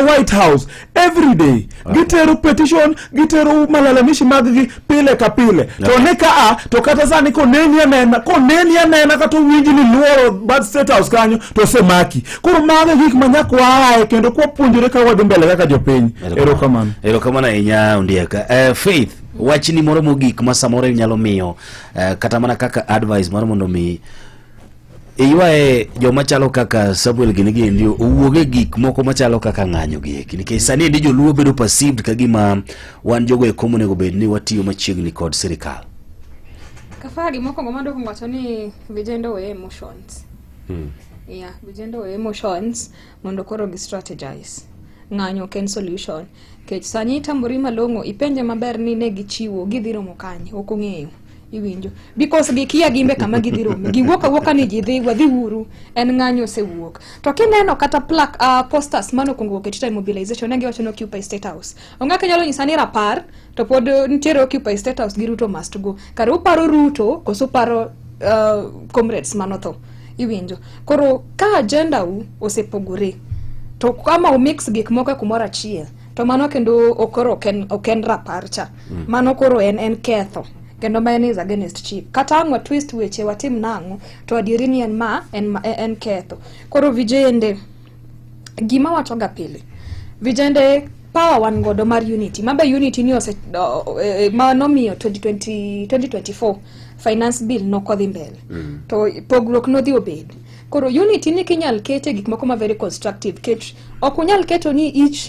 S3: White House every day. Gitero petition, gitero malalamishi mag-gi pile ka pile. To ni kaa, to kata sani koneni anena, koneni anena kata owinji ni luoro bad State House kanyo, to osemaki. Koro mago e gik ma nyaka waaye kendo kwapuonjore ka wadhi mbele kaka jopiny. Erokamano.
S1: Erokamano ahinya Ondiek. Faith, wachni moro mogik ma samoro inyalo miyo kata mana kaka advice mar mondo mi iywaye joma chalo kaka Samuel gini giendi owuog e gik moko machalo kaka ng'anyo gi eki nikech sani endi joluo bedo perceived ka gima wan jogo eko monego bed ni watiyo machiegni kod sirikal.
S2: Kafari mokwongo madwa kuongo wacho ni vijende owe emotions. Yeah, vijende owe emotions mondo koro gi strategize. Ng'anyo ok en solution. Kech sani itambori malong'o ipenje maber ni ne gichiwo gidhi romo kanye ok ong'eyo. Iwinjo. Because gikia gimbe kama gidhi rome. Giwuok awuoka ni ji dhi wadhi uru en ng'anyo osewuok. To kineno kata plaque posters mane okwongo oket time mobilization ne giwacho ni occupy State House. Onge kaka inyalo nyisa ni rapar to pod nitiere occupy State House gi Ruto must go. Kare uparo Ruto koso uparo comrades manotho. Iwinjo. Koro ka agenda u osepogore to kama umix gik moko e kumoro achiel to mano kendo koro ok en rapar cha. Mano koro en ketho. Kendo ma en is against chief. Kata ang' wa twist weche watim nang'o to adieri ni en ma en, ma, en ketho. Koro vijende gima wacho ga pile. Vijende power wan godo mar unity. Mabe unity ni ose ma nomiyo 2024 finance bill nokodhi mbele. To pogruok nodhi obed. Koro unity ni kinyal kete gik moko ma very constructive kech ok unyal keto ni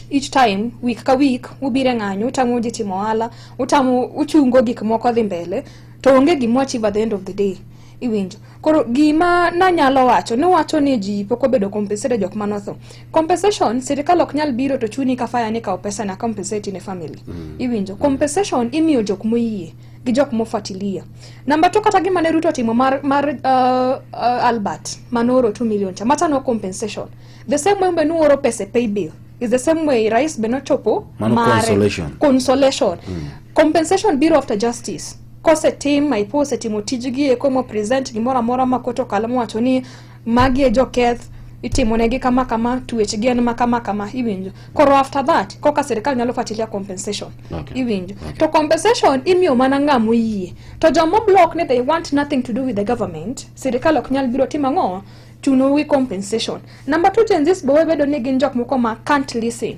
S2: each time week ka week ubire ng'anyo utamo ji timo ohala utamo uchungo gik moko dhi mbele to onge gima achieve at the end of the day. Iwinjo. Koro gima nanyalo wacho ni wacho ni ji pok obedo compensated jok manotho. Compensation sirikal ok nyal biro to chuni ka fire ni kaw pesa na compensate ne family. Iwinjo. Compensation imiyo jok moyie gi jok mofuatilia. Namba 2 kata gima ne Ruto otimo mar Albert manooro 2 million cha macha no compensation. The same way be nuoro pesa e pay bill. Is the same way rais be nochopo
S1: Mano
S2: mare.
S1: consolation.
S2: Consolation. Compensation biro after justice. Kosetim, IPOA osetimo tijgi eko mo present gimoro amora ma koto okalo mowacho ni magi e joketh. itimonegi kama kama twech gi en ma kama kama iwinjo koro after that koka sirikal nyalo fuatilia compensation
S1: Okay.
S2: iwinjo to compensation imiyo mana ng'ama oyie to joma block ni they want nothing to do with the government sirikal ok nyal biro timo ang'o chunou gi compensation number two Gen Zs bo bedo ni gin jok moko ma can't listen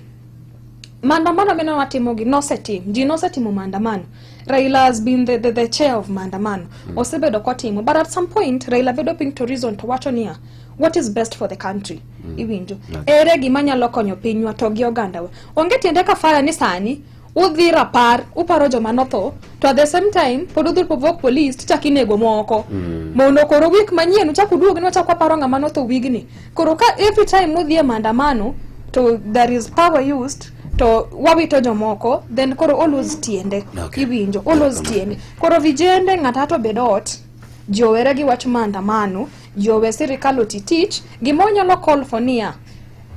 S2: maandamano mane watimogi nosetim ji nosetimo maandamano Raila has been the chair of maandamano osebedo kotimo but at some point Raila bedo piny to reason to wacho niya what is best for the country iwinjo ere gima nyalo konyo pinywa to gi ogandawa onge tiende ka faya ni sani udhi rapar uparo joma notho to at the same time pod udhi provoke police tichak inego moko mondo koro week manyien uchak uduog ni wachak waparo ng'ama notho wigni koro ka every time udhi e maandamano to there is power used to wawito jomoko then koro olose tiende
S1: Okay.
S2: iwinjo olose tiende koro vijende ng'ato ato bed ot ji owere gi wach maandamano ji owe sirikal oti tich gima onyalo call for niya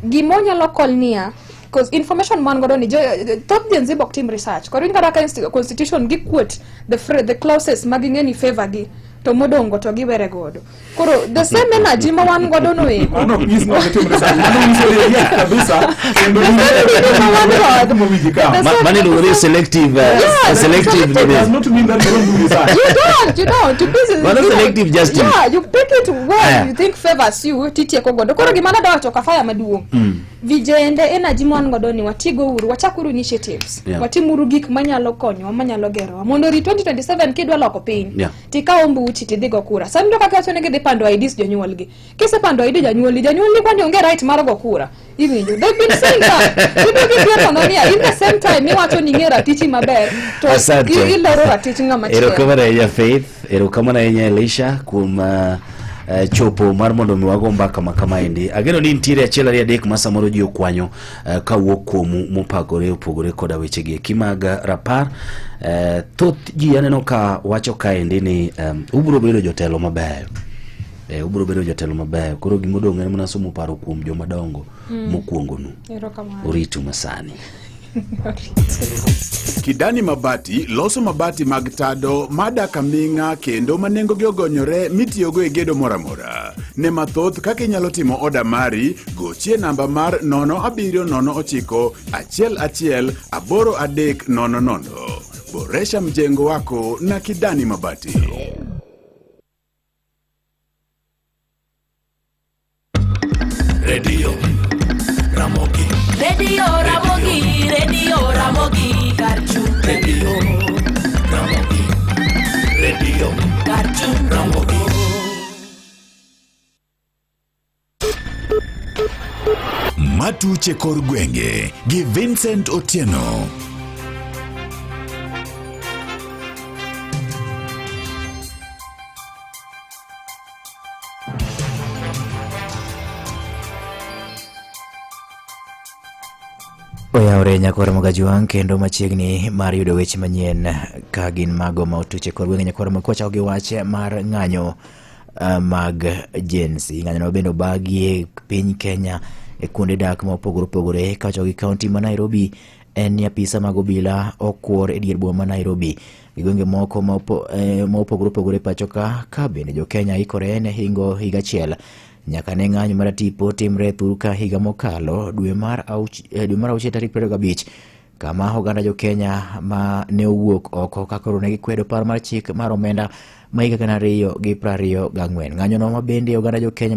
S2: gima onyalo call niya cause information man godo ni jo thoth Gen Z ok tim research koro in kata ka constitution gi quote the clauses ma ging'e ni favor gi to modongo to giwere godo koro the same energy ma wan godo no eko
S3: Mano ok nyis ni ok itim research. Mano nyiso ni riek kabisa kendo
S2: The same energy ma wan godo.
S3: kuma wiji kawo.
S2: The
S1: Mano iluongo ni selective
S2: Yeah,
S1: selective
S3: It does not mean that you don't do research.
S2: You don't. You busy,
S1: Mano
S2: you know,
S1: selective justice.
S2: Yeah, you pick it where
S1: Aya.
S2: you think favors you titieko godo. Koro gima nadwa wacho kafaya maduong'. Vijende energy ma wan godo ni watigo uru, wachakuru initiatives. Watimuru gik manyalo konyowa, manyalo gerowa. Mondo ri 2027 kidwa loko piny, tikaw mbuchi tidhi go kura. Sani to kaka wacho ni gidhi pando IDs jonyuolgi. Kisepando ID janyuolni, janyuolni kwani onge right mar go kura. Iwinjo. They've been saying that. Ibiro gipier nono niya, in the same time iwacho ni ing'e ratichi maber, to
S1: Asante.
S2: iloro ratich ng'ama chielo.
S1: Erokamano ahinya Faith, erokamano ahinya Elisha kuom chopo mar mondo mi wago mbaka ma kamaendi. Ageno ni nitiere achiel ariyo adek ma samoro ji okwanyo kawuok kuomu mopagore opogore koda wechegi eki mag rapar. Thoth ji aneno ka wacho kaendi ni ubiro bedo jotelo mabeyo. Ubiro bedo jotelo mabeyo. Koro gimodong' en mana somo paro kuom joma dongo mokwongonu.
S2: Erokamano.
S1: Oritu masani.
S6: Kidani Mabati loso mabati mag tado madak aming'a kendo ma nengogi ogonyore mitiyogo e gedo moro amora. Ne mathoth kaka inyalo timo oda mari, gochie namba mar 0709 11 8300. Boresha mjengo wako na Kidani Mabati.
S7: Radio Ramogi.
S8: Radio Ramogi, Radio Ramogi, Karchu.
S7: Radio Ramogi. Radio
S8: Karchu.
S7: Ramogi.
S6: Matuche kor gwenge gi Vincent Otieno.
S9: Oyawre nyakwar Mogajwang' kendo machiegni mar yudo weche manyien ka gin mago ma otuche kor gwenge nyakwar Mogi kwachako gi wach mar ng'anyo mag Gen Z. Ng'anyono bende obagi e piny Kenya e kuonde dak ma opogore opogore kawachako gi kaunti ma Nairobi en ni apisa mag obila okwor e dier boma ma Nairobi gi gwenge moko ma opogore opogore pacho ka ka bende jo Kenya ikore ne hingo higa achiel nyaka ne ng'anyo mar tipo timre thur ka higa mokalo dwe mar auchiel tarik 25 kama oganda jo Kenya ma ne owuok oko ka koro ne gikwedo paro mar chik mar omenda ma higa 2024. Ng'anyono ma bende oganda jo Kenya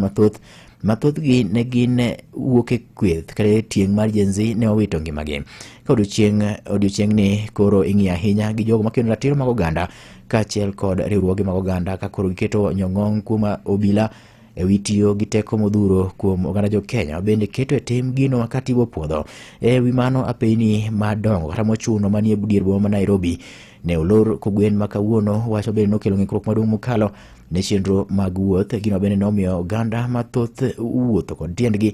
S9: mathothgi ne gin wuok e kweth kata e tieng' mar Gen Z ne owito ngimagi. Ka odiochieng'ni koro ing'iyo ahinya gi jogo makedo ratiro mag oganda kaachiel kod riwruoge mag oganda ka koro giketo nyong'ong kuom obila e wi tiyo gi teko modhuro kuom oganda jo Kenya bende keto e tim gino ma katiba opuodho. E wi mano apeyni madongo kata mochuno manie dier boma ma Nairobi ne olor kogwen ma kawuono wacho bende nokelo ng'ikruok maduong' mokalo ne chenro mag wuoth, gino bende nomiyo oganda mathoth wuotho kod tiendgi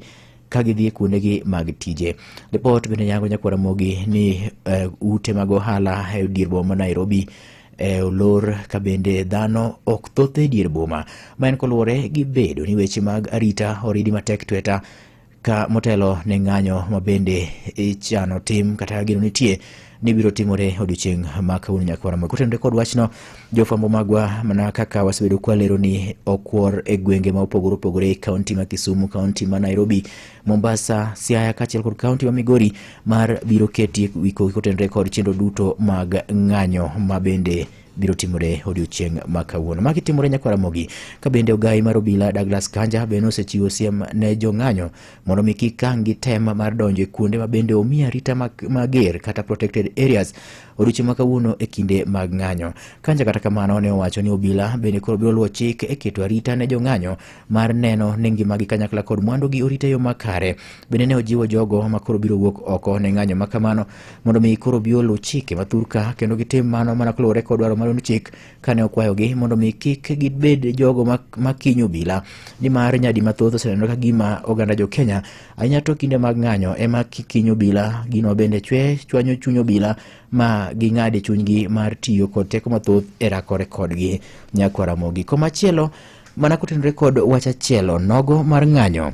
S9: ka gidhi e kuondegi mag tije. Ripot bende nyango nyakwar Ramogi ni ute mag ohala e dier boma ma Nairobi olor ka bende dhano ok thoth e dier boma, ma en koluwore gi bedo ni weche mag arita oridi matek tweta ka motelo ne ng'anyo ma bende ichano tim kata gino nitie ni biro timore odiochieng' ma kawuono nyakwara Ramogi. Kotenore kod wachno, jofwambo magwa mana kaka wasebedo kwalero ni okwor e gwenge ma opogore opogore e kaunti ma Kisumu, kaunti ma Nairobi, Mombasa, Siaya kaachiel kod kaunti ma Migori mar biro ketie wiko kotenore kod chenro duto mag ng'anyo ma bende biro timore odiochieng' ma kawuono. Magi timore nyakwar Ramogi ka bende ogai mar obila Douglas Kanja bende osechiwo siem ne jong'anyo mondo mi kik ang' gitem mar donjo e kuonde ma bende omi arita mager kata protected areas odiochieng' ma kawuono e kinde mag ng'anyo. Kanja kata kamano ne owacho ni obila bende koro biro luwo chik e keto arita ne jong'anyo mar neno ni ngimagi kanyakla kod mwandugi orit e yo makare. Bende ne ojiwo jogo ma koro biro wuok oko ne ng'anyo ma kamano mondo mi koro bi oluw chike ma thurka kendo gitim mano mana kaluwore kod dwaro mar chik kane okwayogi mondo mi kik gibed jogo makinyo obila nimar nyadi mathoth oseneno ka gima oganda jo Kenya ahinya to kinde mag ng'anyo ema kinyo obila gino bende chwe chwanyo chuny obila ma ging'ad e chunygi mar tiyo kod teko mathoth e rakore kodgi nyakwar Ramogi. Komachielo mana kotenore kod wach achielo nogo mar ng'anyo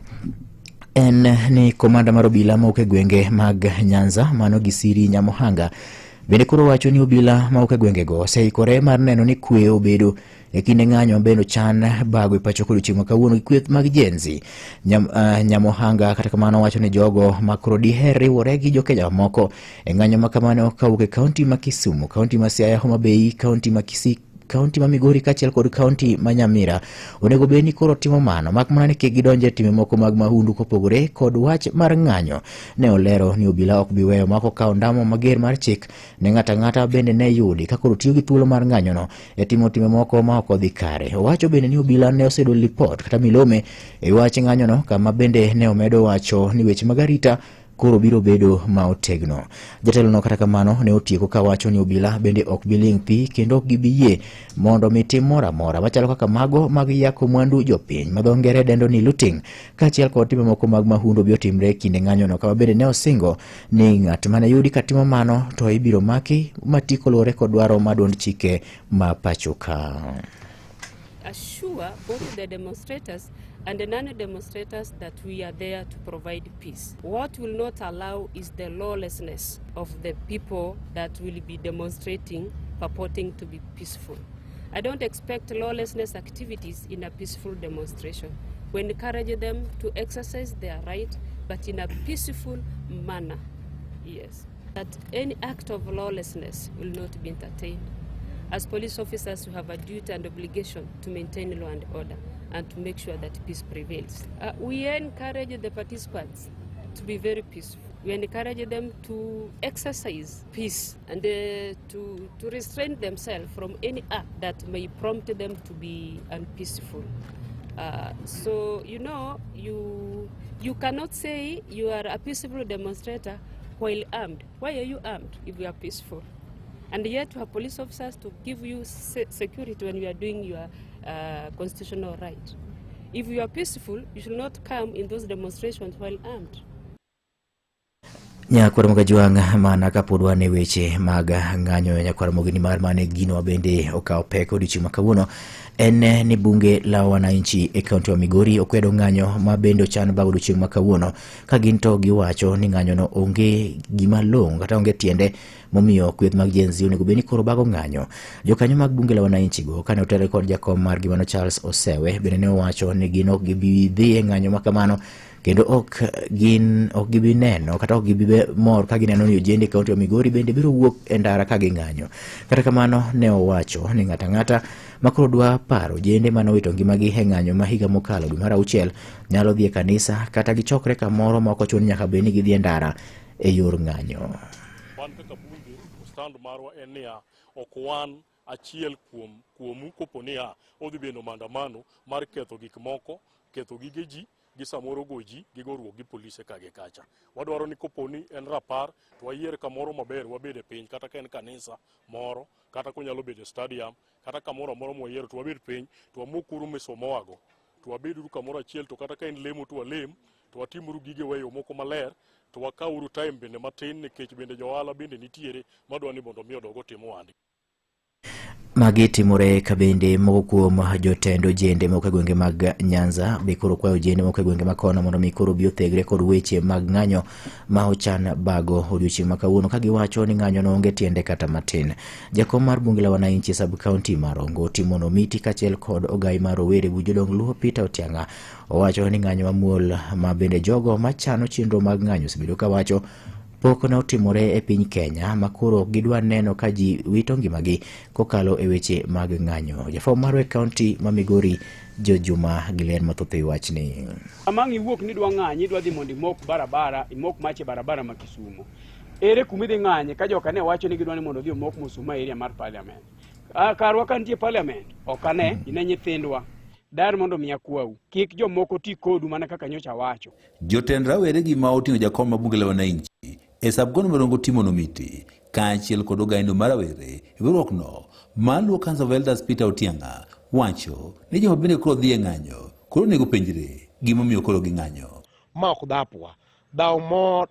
S9: en ni komanda mar obila mawuok e gwenge mag Nyanza mano Gisiri Nyamohanga bende koro wacho ni obila mawuok e gwengego oseikore mar neno ni kwe obedo e kinde ng'anyo bende ochan bago e pacho kod chieng' ma kawuono gi kweth mag Gen Z. Nyamohanga kata kamano wacho ni jogo ma koro diher riwore gi jokenya mamoko e ng'anyo ma kamano kawuok e kaunti ma Kisumu, kaunti ma Siaya, Homa Bay, kaunti ma Kisii, kaunti ma Migori kaachiel kod kaunti ma Nyamira onego bed ni koro timo mano mak mana ni kik gidonj e timbe moko mag mahundu kopogore kod wach mar ng'anyo. Ne olero ni obila ok bi weyo mak okawo ndamo mager mar chik ne ng'ato ang'ata bende ne yudi ka koro tiyo gi thuolo mar ng'anyono e timo timbe moko ma ok odhi kare. Owacho bende ni obila ne oseyudo lipot kata milome e wach ng'anyono kama bende ne omedo wacho ni weche mag arita koro biro bedo ma otegno. Jatelono kata kamano ne otieko ka wacho ni obila bende ok bi ling' thi kendo ok gibi yie mondo mi tim moro amora machalo kaka mago mag yako mwandu jopiny ma dho ngere dendo ni looting kaachiel kod timbe moko mag mahundu bi otimre e kinde ng'anyono kama bende ne osingo ni ng'at mane yudi ka timo mano to ibiro maki mati koluwore kod dwaro ma duond chike ma pacho ka.
S10: Assure both the demonstrators and the non-demonstrators that we are there to provide peace. What will not allow is the lawlessness of the people that will be demonstrating, purporting to be peaceful. I don't expect lawlessness activities in a peaceful demonstration. We encourage them to exercise their right, but in a peaceful manner. Yes. That any act of lawlessness will not be entertained. As police officers, we have a duty and obligation to maintain law and order and to make sure that peace prevails. We encourage the participants to be very peaceful. We encourage them to exercise peace and to restrain themselves from any act that may prompt them to be unpeaceful. So, you cannot say you are a peaceful demonstrator while armed. Why are you armed if you are peaceful? And yet you have police officers to give you security when you are doing your constitutional right. If you are peaceful, you should not come in those demonstrations while armed.
S9: Nyakwar Mogajwang' mana kapod wan e weche mag ng'anyo nyakwar Mogeni mar mane gino bende okawo pek odiochieng' ma kawuono en ni bunge la wananchi e kaunti wa Migori okwedo ng'anyo ma bende ochan bago odiochieng' ma kawuono ka gin to giwacho ni ng'anyono onge gima long'o kata onge tiende momiyo kweth mag Gen Z onego bed ni koro bago ng'anyo. Jokanyo mag bunge la wananchi go kane otelne kod jakom margi mano Charles Osewe bende ne owacho ni gin ok gibi dhi e ng'anyo ma kamano kendo ok gin ok gibi neno kata ok gibi mor ka gineno ni ojende e kaunti wa Migori bende biro wuok e ndara ka ging'anyo. Kata kamano ne owacho ni ng'ato ang'ata ma koro dwa paro ojende mane owito ngimagi e ng'anyo ma higa mokalo dwe mar auchiel nyalo dhi e kanisa kata gichokre kamoro ma ok ochuno ni nyaka bed ni gidhi e ndara e yor ng'anyo.
S11: Wan kaka bunge, stand marwa en niya, ok wan achiel kuom kuomu kopo niya odhi bedo maandamano mar ketho gik moko, ketho gige ji, gi samoro go ji, gi goruok gi polise ka gi kacha. Wadwaro ni kopo ni en rapar, to wayier kamoro maber wabed e piny, kata ka en kanisa moro, kata konyalo bedo e stadium, kata kamoro amora mwayiero to wabed piny, to wamokuru misumawago, to wabeduru kamoro achiel, to kata ka en lemo to walem, to watimuru gigewa e yo moko maler, to wakawuru time bende matin nikech bende jo ohala bende nitiere madwa ni mondo mi odog otim ohandgi.
S9: Magi timore ka bende moko kuom jotend ojende moko e gwenge mag Nyanza be koro kwayo ojende moko e gwenge ma kono mondo mi koro obi othegre kod weche mag ng'anyo ma ochan bago odiochieng' ma kawuono ka giwacho ni ng'anyo no onge tiende kata matin. Jakom mar bunge la wananchi sub county ma Rongo Timon Omiti kaachiel kod ogai mar rowere buch jodong Luo Peter Otiang'a owacho ni ng'anyo mamuol ma bende jogo machano chenro mag ng'anyo osebedo ka wacho pok ne otimore e piny Kenya ma koro ok gidwa neno ka ji wito ngimagi kokalo e weche mag ng'anyo. Jafwambo marwa e kaunti ma Migori George Juma gi ler mathoth e wachni.
S12: Sama ang' iwuok ni idwa ng'anyo, idwa dhi mondo imok barabara, imok mach e barabara ma Kisumo. Ere kuma idhi ng'anye ka joka ne wacho ni gidwa ni mondo odhi omok musuma e area mar parliament. Ah, karwa ka nitie parliament, ok ane, ne nyithindwa. Dar mondo mi akwau, kik jomoko ti kodu mana kaka nyocha awacho.
S13: Jotend rawere gi ma oting'o jakom ma bunge la wananchi e sub-county ma Rongo Timon Omiti kaachiel kod ogaino mar rawere e riwruokno ma Luo Council of Elders Peter Otiang'a wacho ni joma bende koro dhi e ng'anyo koro onego penjre gimomiyo koro ging'anyo.
S14: Ma ok dhapwa. Dhawo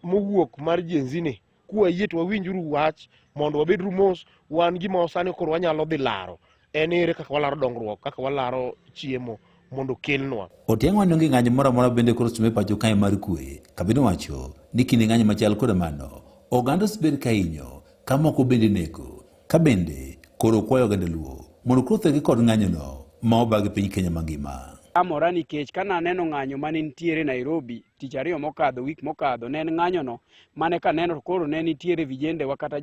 S14: mowuok mar Gen Z ni kuwayie to wawinjuru wach mondo wabedru mos. Wan gima sani koro wanyalo dhi laro en ere kaka walaro dongruok, kaka walaro chiemo mondo okelnwa.
S13: Otiang'o wacho ni onge ng'anyo moro amora bende koro osetim e pacho kae mar kwe. Kabinde owacho ni kinde ng'anyo machal koda mano, oganda osebed ka hinyo ka moko bende inego. Ka bende koro okwayo oganda Luo mondo koro othegi kod ng'anyono ma obag e piny Kenya mangima.
S12: Amora nikech ka naneno ng'anyo mane nitiere Nairobi tich ariyo mokadho, wik mokadho, ne en ng'anyono mane kaneno to koro ne nitiere vijendewa kata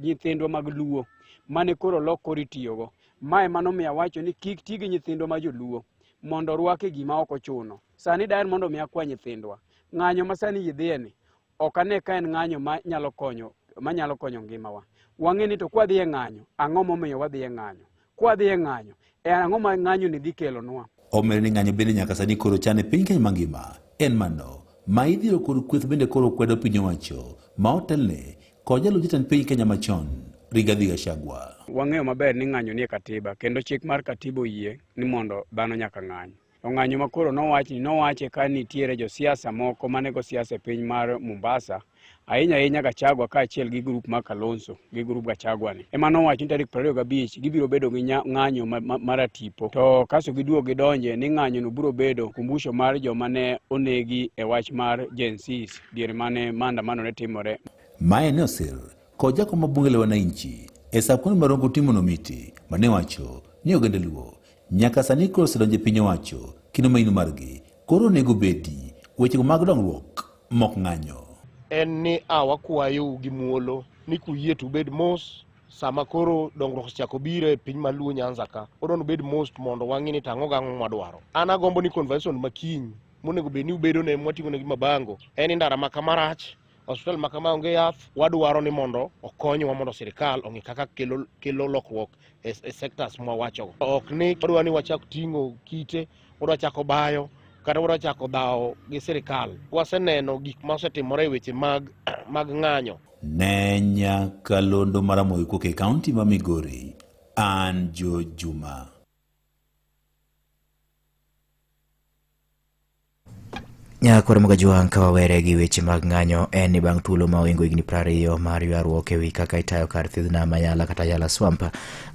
S12: nyithindwa mag Luo mane koro olok koro itiyogo. Ma ema nomiyo awacho ni kik ti gi nyithindwa ma joluo mondo orwak e gima ok ochuno. Sani daher mondo mi akwa nyithindwa. Ng'anyo ma sani ji dhiye ni, ok ane ka en ng'anyo ma nyalo konyo, ma nyalo konyo ngimawa. Wang'e ni to kwadhi e ng'anyo, ang'o momiyo wadhi e ng'anyo? Kwadhi e ng'anyo, e ang'o ma ng'anyo ni dhi kelonwa?
S13: Omedo ni ng'anyo bende nyaka sani koro chan e piny Kenya mangima en mano ma idhiro kod kweth bende koro kwedo piny owacho ma otelne kod jalup jatend piny Kenya machon Rigathi Gachagua.
S12: Wang'eyo maber ni ng'anyo nie katiba kendo chik mar katiba oyie ni mondo dhano nyaka ng'any. To ng'anyo ma koro nowach ni nowache ka nitiere josiasa moko mane go siasa e piny mar Mombasa, ahinya ahinya Gachagua kaachiel gi grup mar Kalonzo gi grup Gachagua ni. Ema nowacho ni tarik 25 gibiro bedo gi ng'anyo maratipo. To kasto giduog gidonje ni ng'anyo no biro bedo kumbusho mar joma ne onegi e wach mar Gen Zs diere mane maandamano ne timore.
S13: Mae ne osir kod jakom ma bunge la wananchi e sub-county ma Rongo Timon Omiti mane owacho ni oganda Luo nyaka sani koro osedonjo e piny owacho kendo maino margi koro onego bedi wechego mag dongruok mok ng'anyo.
S14: En ni a wakwayou gi muolo ni kuyie to ubed mos sama koro dongruok osechako biro e piny ma Luo Nyanza ka, odwa ni ubed mos mondo wang'i ni to ang'o gang'o mwadwaro. An agombo ni conversation ma kiny monego bed ni ubedone mwating'onegi mabango en ni ndara ma kama rach, Hospital ma kama onge yath, wadwaro ni mondo okonywa mondo sirikal ong'i kaka kelo, kelo lokruok e, e sectors mwawachogo. Ok ni wadwa ni wachak ting'o kite, wadwa chako bayo, kata wadwa chako dhawo gi sirikal. Waseneno gik ma osetimore e weche mag, mag ng'anyo.
S13: Ne nyakalondo mar Ramogi kowuok e kaunti ma Migori, an Joe Juma.
S9: Nyakwar Mogajwang' ka wawere gi weche mag ng'anyo en ni bang' thuolo ma ohingo higni 20 mar ywaruok e wi kaka itayo kar thidhna ma Yala kata Yala Swamp,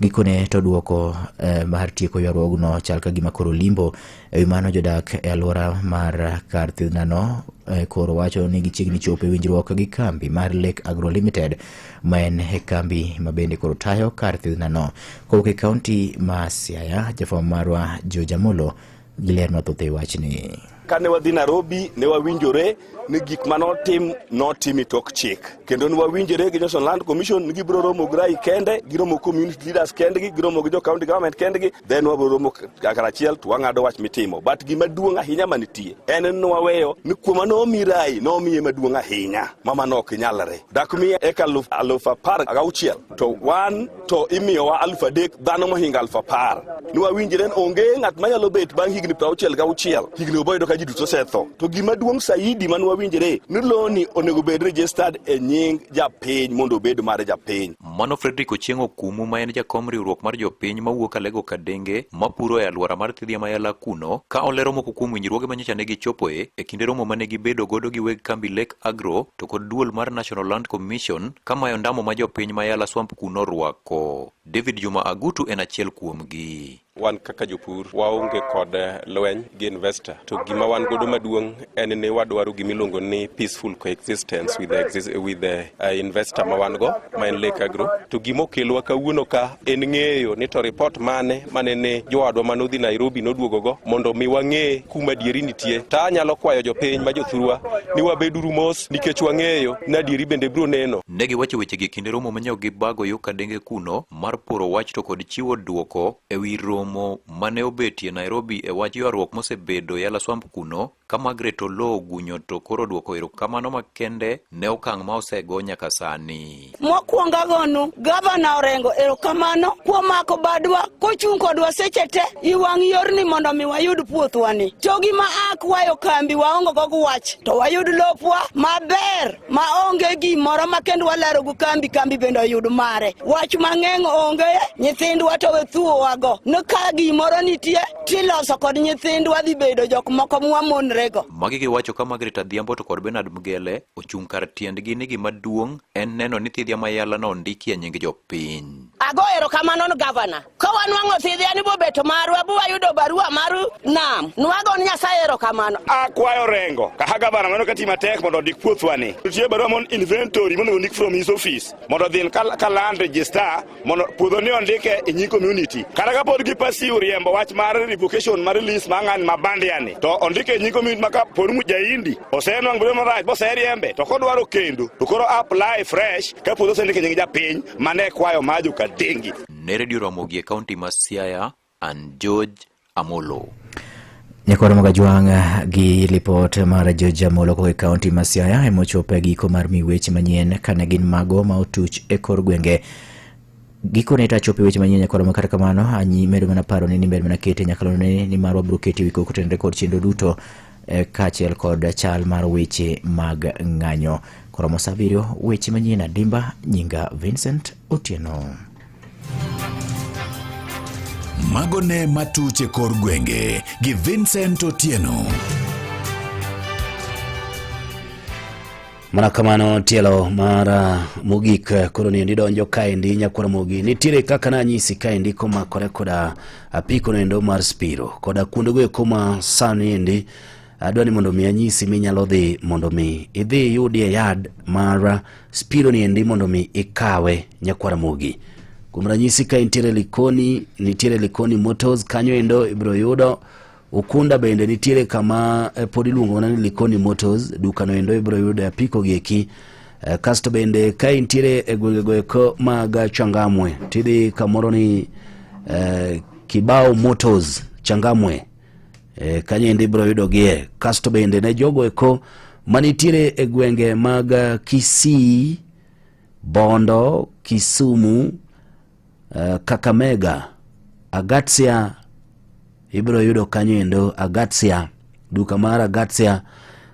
S9: gikone to duoko eh, mar tieko ywaruogno chal ka gima koro limbo. E wi mano jodak e alwora mar kar thidhnano eh, koro wacho ni gichiegni chopo e winjruok gi kambi mar Lake Agro Limited ma en e kambi ma bende koro tayo kar thidhnano. Kowuok e kaunti ma Siaya, jafwambo marwa George Amolo gi ler mathoth e wachni.
S15: Kane wadhi Nairobi ne wawinjore ni gik ma notim notim e tok chik kendo ne wawinjore gi National Land Commission ni gibiro romo gi RAI kende, giromo community leaders kendgi, giromo gi jo county government kendgi, then wabiro romo karachiel to wang'ado wach mitimo. But gima duong' ahinya manitie en ni waweyo ni kuoma nomi RAI nomiye maduong' ahinya ma mano ok nyalre. Dak miye eka 16,000 to wan to imiyowa 3,000 dhano mohingo 10,000. Ni wawinjre ni onge ng'at manyalo bet bang' higni 66 higni oboyudo ka ji duto osetho. To gima duong' saidi mane wawinjre wawinjre ni loni onego bed registered e nying japiny mondo obed mar japiny.
S16: Mano Fredrick Ochieng' Okumu ma en jakom riwruok mar jopiny mawuok Alego Kadenge mapuro e alwora mar Thidhia Mayala kuno ka olero moko kuom winjruoge manyocha ne gichopoe e kinde romo mane gibedo godo gi weg kambi Lake Agro to kod duol mar National Land Commission ka mayo ndamo ma jopiny ma Yala Swamp kuno orwako. David Juma Agutu en achiel kuomgi.
S17: Wan kaka jopur waonge kod lweny gi investor to gima wan godo maduong' en ni wadwaro gima iluongo ni peaceful coexistence with the, with the investor ma wan go ma en Lake Agro. To gima okelwa kawuono ka en ng'eyo ni to report mane mane ne jowadwa mane odhi Nairobi noduogo go mondo mi wang'e kuma adieri nitie. To anyalo kwayo jopiny ma jothurwa ni wabeduru mos nikech wang'eyo ni adieri bende biro neno.
S16: Ne giwacho wechegi e kinde romo manyo gibago yo Kadenge kuno mar poro wach to kod chiwo duoko e wi romo mane obetie Nairobi e wach ywaruok mosebedo Yala Swamp kuno ka Margaret Oloo ogunyo to koro duoko erokamano makende ne okang' ma osego nyaka sani.
S18: Mokwongo agonu gavana Orengo erokamano kuom mako badwa kochung' kodwa seche te i wang' yorni mondo mi wayud puothwani. To gima akwayo kambi waongo go wach to wayud lopwa maber ma onge gimoro ma kendo walero go kambi, kambi bende oyud mare. Wach mang'eny onge, nyithindwa to we thuowago ni ka gimoro nitie tiloso kod nyithindwa dhi bedo jok moko mwamonrego.
S16: Magi giwacho ka Margaret Adhiambo to kod Bernard Mgele ochung' kar tiendgi ni gima duong' en neno ni thidhia ma Yala no ondikie nying jopiny.
S18: Ago erokamano ni gavana. Ka wanwang'o thidhia ni bobeto marwa bu wayudo barua mar nam. Nwago ni Nyasaye erokamano.
S19: Akwayo Orengo kaka gavana mano kati matek mondo ondik puothwa ni. Nitie barua mon inventory monego ondik from his office mondo odhi ka land register mondo puodho ni ondike e nying community. Kata ka pod gi pursue riembo wach mar revocation mar lease mar ng'ani ma bandia ni to ondike e nying community ma ka pod jaindi osenwang'o bedo marach boseriembe to kodwaro kendo to koro apply fresh ka puodho osendik e nying japiny mane kwayo mar jokadengi.
S16: Ne Radio Ramogi e kaunti ma Siaya, an George Amolo.
S9: Nyakwar Mogajwang' gi lipot mar George Amolo kowuok e kaunti ma Siaya ema ochopo e giko mar mi weche manyien kane gin mago ma otuch e kor gwenge. Gikone to achopo e weche manyien nyakwar Ramogi, kata kamano anyi medo mana paro ni ber mana kete nyakalondo ni nimar wabiro kete wi koko tenre kod chenro duto kaachiel kod chal mar weche mag ng'anyo. Koromo sa abiriyo weche manyien adimba nyinga Vincent Otieno.
S6: Mago ne matuch e kor gwenge gi Vincent Otieno.
S1: Mana kamano tielo mar mogik koro ni donjo kaendi nyakwar Mogi nitiere kaka nanyisi kaendi komakore koda apiko noendo mar Spiro koda kuondego eko ma sani endi adwa ni mondo mi anyisi minyalo dhi mondo mi idhi iyudie yard mar Spiro ni endi mondo mi ikawe nyakwar Mogi. Kuom ranyisi ka intiere Likoni, nitiere Likoni Motors kanyo endo ibiro yudo Ukunda bende nitiere kama pod iluongo mana ni Likoni Motors, dukano endo ibiro yudo apiko gi eki. Kasto bende ka intiere e gwengego eko mag Changamwe, tidhi kamoro ni Kibao Motors Changamwe, kanyo endo ibiro yudogie. Kasto bende ne jogo eko manitiere e gwenge mag Kisii, Bondo, Kisumu, Kakamega, Agatsia ibiro yudo kanyo endo Agatsia, duka mar Agatsia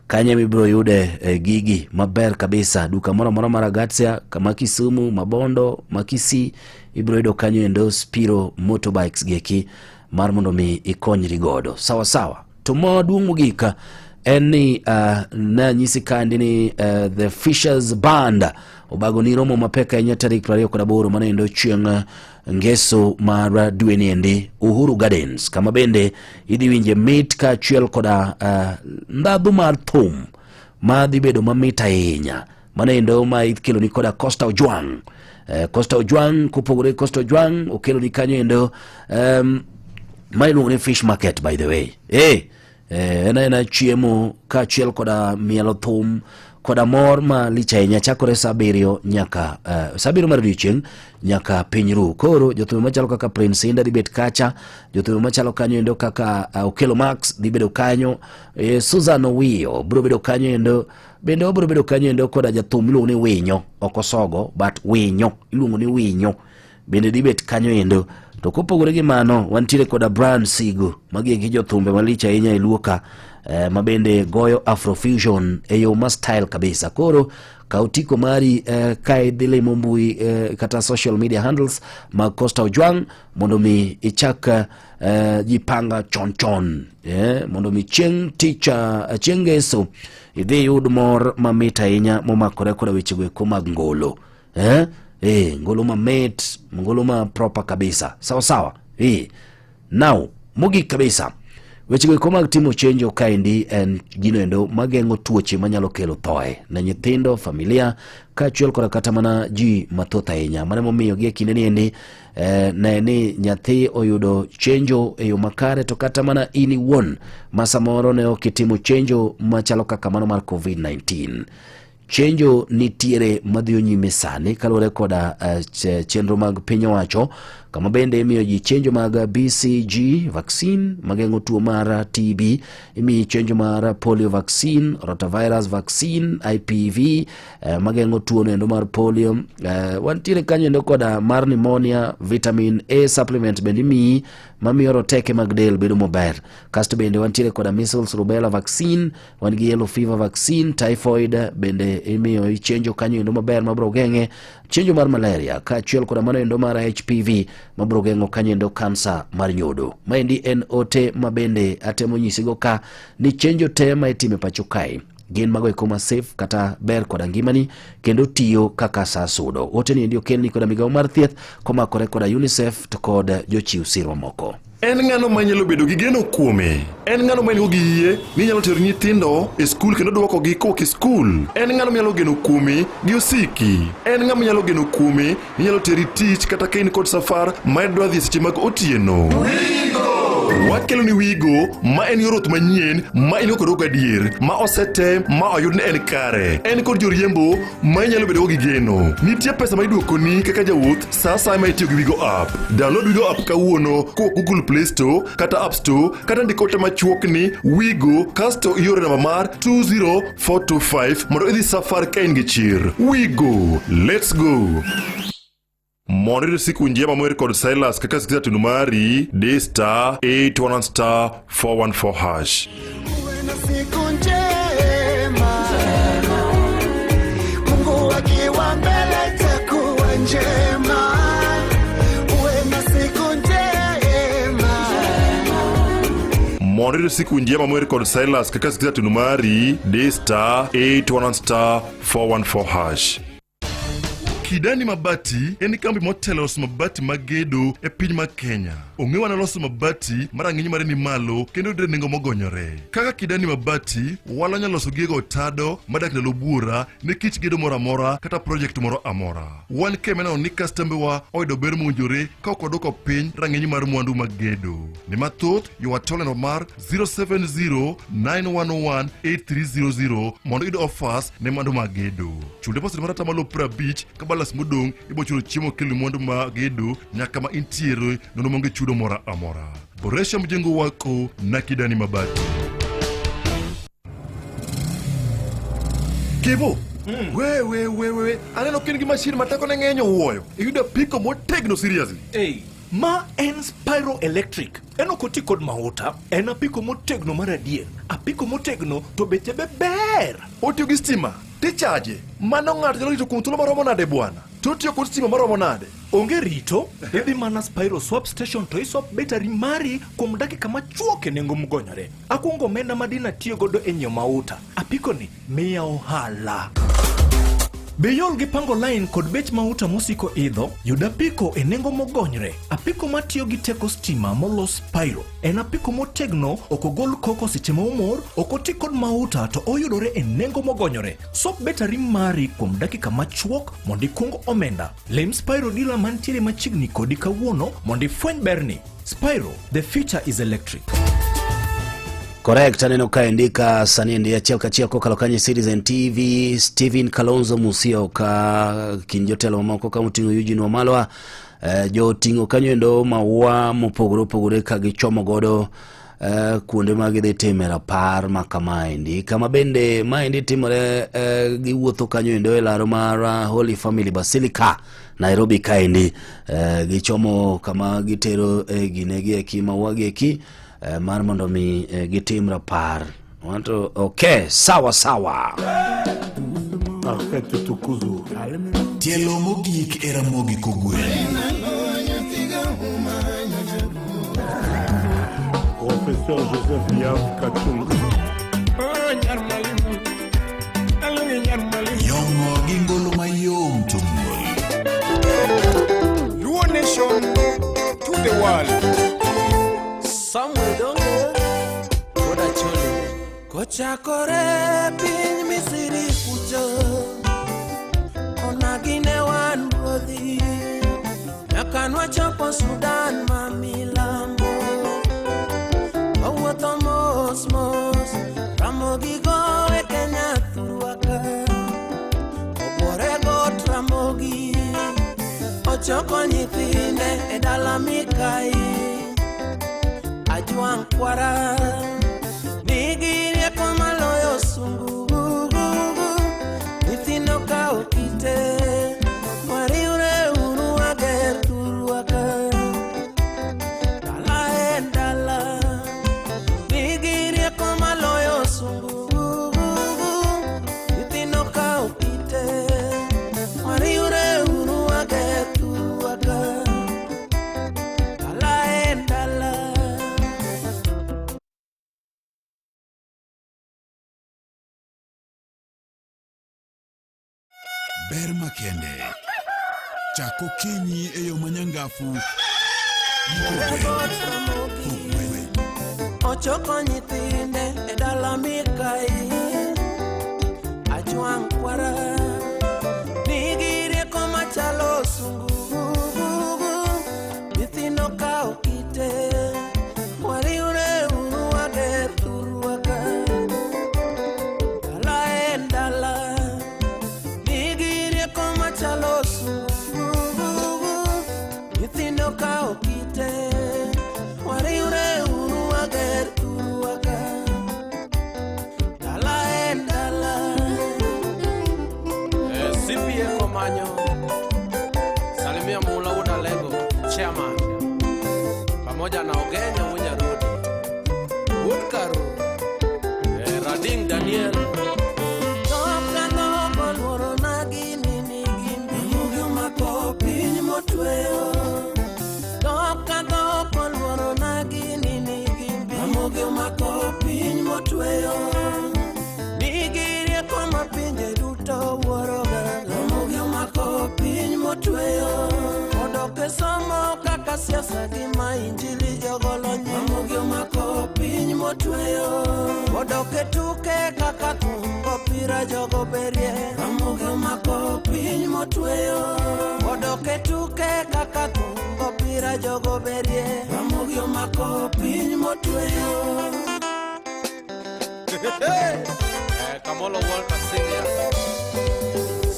S1: kanyo ema ibiro yude gigi maber kabisa. Duka moro amora mar Agatsia kama Kisumu, Mabondo, Makisii ibiro yudo kanyo endo Spiro motorbikes gieki mar mondo mi ikonyri godo sawa sawa. To maduong' mogik en ni nanyisi kandi ni The Fishers Band obago ni romo mapek ahinya tarik 28 mano endo chieng' ngeso mar dwe ni endi Uhuru Gardens, kama bende idhi winje mit kaachiel koda ndhadhu mar thum ma dhi bedo mamit ahinya mano endo ma ikelo ni koda Costa Ojwang'. Costa Ojwang' kopogore Costa Ojwang' okelo ni kanyo endo ma iluongo ni fish market by the way. En aena chiemo kaachiel koda mielo thum koda mor ma lich ahinya chakore saa abiriyo nyaka saa abiriyo mar odiochieng' nyaka piny ru. Koro jothumbe machalo kaka Prince Inda dhi bet kacha, jothumbe machalo kanyo endo kaka Okello Max dhi bedo kanyo, Susan Owiyo biro bedo kanyo endo, bende obiro bedo kanyo endo koda jathum miluongo ni Winyo, ok Osogo but Winyo, iluongo ni Winyo bende dhi bet kanyo endo. To kopogore gi mano wantiere koda Brian Sigu, magi eki jothumbe malich ahinya e Luo ka. eh, ma bende goyo Afrofusion e yo ma style kabisa. Koro kaw tiko mari eh, ka idhi limo mbui eh, kata social media handles mag Costa Ojwang mondo mi ichak eh, jipanga chon chon eh, mondo mi chieng' tich eh, chieng' ngeso idhi iyud mor mamit ahinya momakore koda wechego eko mag ngolo eh? Eh, ngolo mamit ngolo ma proper kabisa sawa sawa eh. Now, mogik kabisa, wechego eko mag timo chenjo kaendi en gino endo mageng'o tuoche manyalo kelo thoe ne nyithindo, familia kaachiel koda kata mana ji mathoth ahinya. Mano emomiyo gie kinde ni endi eh, ne ni nyathi oyudo chenjo e yo makare to kata mana in iwuon ma samoro ne ok itimo chenjo machalo kaka mano mar COVID-19. Chenjo nitiere madhiyo nyime sani kaluwore koda eh, chenro mag piny owacho kama bende imiyo ji chenjo mag BCG vaccine mageng'o tuo mar TB, imiyi chenjo mar polio vaccine, rotavirus vaccine, IPV eh, mageng'o tuo noendo mar polio. Eh, wantiere kanyo endo koda mar pneumonia, vitamin A supplement bende imiyi mamiyo roteke mag del bedo maber. Kasto bende wantiere koda measles rubella vaccine wan gi yellow fever vaccine, typhoid bende imiyo ichenjo kanyo endo maber mabro geng'e chenjo mar malaria kaachiel koda mano endo mar HPV mabro geng'o kanyo endo kansa mar nyodo. Maendi en ote ma bende atemo nyisigo ka ni chenjo te ma itimo e pacho kae gin mago eko ma safe kata ber koda ngimani kendo tiyo kaka sa sudo. Ote ni endi okelni koda migawo mar thieth komakore koda UNICEF to kod jochiw sir mamoko.
S20: En ng'ano ma nyalo bedo gi geno kuome? En ng'ano ma nigo gi yie ni nyalo tero nyithindo e skul kendo dwokogi kowuok e skul? En ng'ano ma nyalo geno kuome gi osiki? En ng'ama nyalo geno kuome ni nyalo teri tich kata ka in kod safar ma idwa dhi e seche mag otieno? Wakelo ni Wigo ma en yor wuoth manyien ma in go kod gadier ma osetem ma oyud ni en kare. En kod joriembo ma inyalo bedogo gi geno. Nitie pesa ma iduokoni kaka jawuoth sa asaya ma itiyo gi Wigo app. Download Wigo app kawuono kowuok Google Play Store kata App Store kata ndik ote machuok ni Wigo kasto ior e namba mar 20425 mondo idhi safar ka in gi chir. Wigo, let's go! Mondo iyud siku njema mower kod Silas kaka sikiza tunu mari, di star 811 star 414 hash.
S7: Siku njema, Mungu akiwa mbele takuwa njema. Uwe na siku njema.
S20: Mondo iyud siku njema mower kod Silas kaka sikiza tunu mari, di star 811 star 414 hash. Kidani Mabati en kambi motelo loso mabati mag gedo e piny mar Kenya. Ong'ewa ne loso mabati ma rang'iny mare ni malo kendo yudre e nengo mogonyore. Kaka Kidani Mabati, walony e loso gige otado madak ndalo buora ne kit gedo moro amora kata project moro amora. Wan ka emaneno ni kastembewa oyudo ber mowinjore ka ok waduoko piny rang'iny mar mwandu mag gedo. Ne mathoth, ywa tol e namba mar 070-911-8300 mondo iyud offers ne mwandu mag gedo. Chul deposit mar atamalo 50 ka balas modong' ibo chulo chiemo kelo mwandu mag gedo nyaka ma intiere nono maonge chudo moro amora. Boresha mjengo wako na Kidani Mabati. Kevo, we we we we aneno ka in gi mashin ma tekone ng'eny owuoyo. Iyudo apiko motegno seriously.
S21: Hey, ma en Spyro Electric. En ok oti kod mauta, en apiko motegno mar adier. Apiko motegno to beche be ber.
S20: Otiyo gi stima, tichaje. Mano ng'ato nyalo rito kuom thuolo maromo nade bwana? To otiyo kod stima maromo nade?
S21: Onge rito, idhi mana Spyro Swap Station to iswap betari mari kuom dakika machuok e nengo mogonyore. Akungo omenda ma dina tiyo godo e nyiewo mauta. Apiko ni miya ohala. Be iol gi pango line kod bech mauta mosiko idho? Yud apiko e nengo mogonyre. Apiko matiyo gi teko stima molos Spyro. En apiko motegno, ok ogol koko seche ma omor, ok oti kod mauta to oyudore e nengo mogonyore. Swap betari mari kuom dakika machuok mondo ikung omenda. Lim Spyro dealer mantiere machiegni kodi kawuono mondo ifweny berni. Spyro, the future is electric.
S1: Correct, aneno ka indika sani endi achiel kachiel kokalo kanyo e Citizen TV, Stephen Kalonzo Musyoka kind jotelo mamoko ka oting'o Eugene Wamalwa eh, joting'o kanyo endo maua mopogore opogore ka gichomo godo eh, kuonde ma gidhi time rapar ma kamaendi kama bende maendi timore eh, giwuotho kanyo endo e laro mar ah, Holy Family Basilica Nairobi kaendi eh, gichomo kama gitero eh, ginegi eki maua gi eki eh, mar mondo mi eh, gitim rapar. Wanto okay, sawa sawa.
S4: Parfait Tukuzu.
S6: Tielo mogik e Ramogi Kogwen.
S4: Professeur Joseph Yav Kachung.
S6: Yong'o gi ngolo mayom to muol.
S22: Luo Nation to the world.
S23: Samuel Dongo Koda Choli Kochakore piny Misri kucho Onagi ne wan ruodhi Nyaka nwachopo Sudan ma milambo Wawuotho mos mos Ramogi gowe Kenya thurwa ka Obwore got Ramogi Ochoko nyithinde e dala Mikai Ajwang' kwara nigi rieko maloyo sungu nyithindo kawo kite wariwre uru wager thurwa ka dala en dala nigi rieko maloyo sungu nyithindo kawo kite wariwre uru wager thurwa ka dala en dala.
S6: Ber makende. Chak okinyi e yo manyangafu.
S23: Ochoko nyithinde e dala Mikai Ajwang' kwara nigi rieko machalo sungu nyithindo kawo kite wariwre uru wager thurwa ka dala en dala nigi rieko machalo sungu nyithindo kawo kite wariwre uru wager thurwa ka dala en dala.
S24: CPA Komanyo, salimia Mula Wuod Alego chairman, pamoja na Ogenya Wunyarodi, Wuod Karu, Rading Daniel.
S23: Dhok ka dhok oluoro na gini nigi mbi omako piny motweyo. Dhok ka dhok oluoro na gini nigi mbi Ramogi omako piny motweyo. Nigi rieko ma pinje duto wuoroga. Ramogi omako piny motweyo. Odok e somo kaka siasa gi ma injili jogolony. Ramogi omako piny motweyo. Odok e tuke kaka thum opira jogo berie. Ramogi omako piny motweyo. Odok e tuke kaka thum opira jogo berie. Ramogi omako piny motweyo.
S24: Kamolo Walter Senior,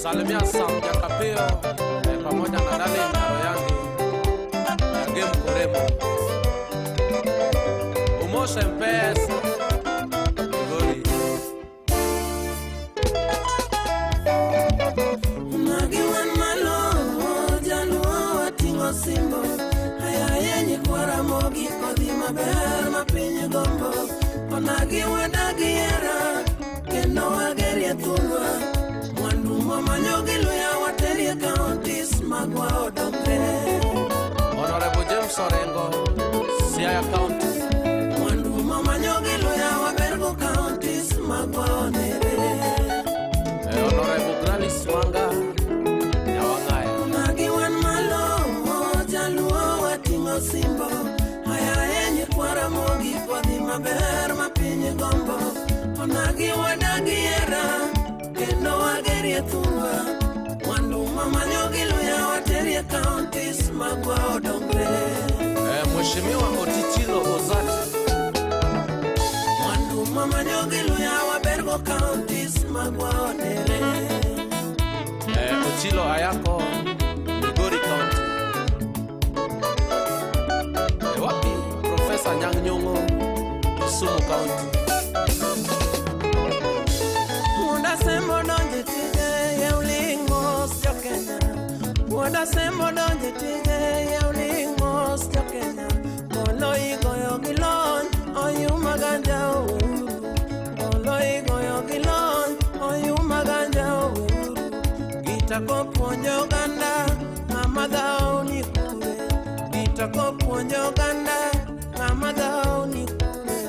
S24: salimia Sam Jakapio, pamoja na Daniel Nyaroyangi, Yagem Koremo, Umoshe Mpesa, Migori.
S23: Magi wan malo, jaluo wating'o simbo. Ayaye nyikwa Ramogi kodhi maber ma piny gombo. Onagi wadagi hera, kendo wagerie thurwa. Mwandu mwamanyo gi luya waterie counties magwa odongre.
S24: Honorable James Orengo, Siaya County.
S23: Mwandu mwamanyo gi luya wabergo counties magwa onere.
S24: Honorable Gladys Wanga, Nyawang'aya.
S23: Magi wan malo, jaluo wating'o simbo. Ayaye nyikwa Ramogi kodhi maber ma piny gombo. Onagi wadagi hera, kendo wagerie thurwa. Mwandu mwamanyo gi luya waterie counties magwa odongre.
S24: Mheshimiwa Otichilo Ozati.
S23: Mwandu mwamanyo gi luya wabergo counties magwa onere.
S24: Ochilo Ayako, Migori County. Wapi Profesa Anyang' Nyong'o, Kisumu County.
S23: Wuoda Sembo donje tije yaw ling' mos jo-Kenya. Wuoda Sembo donje tije yaw ling' mos jo-Kenya. Molo igoyo gi lony oyuma ganja ouru. monyuolo gi lony oyuma ganja oweuru gita kopuonjo oganda ng'ama dhawo ni kure gita kopuonjo oganda ng'ama dhawo ni kure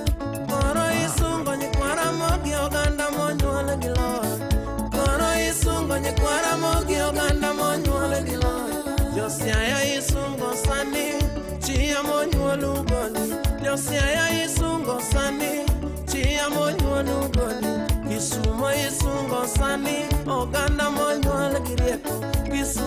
S23: koro isungo nyikwara mogi oganda monyuol gi lony koro isungo nyikwara mogi oganda monyuol gi lony josiaya isungo sani chia monyuol ugoni josiaya isungo sani chia monyuol ugoni Kisumo isungo sani oganda monyuol gi rieko Kisumo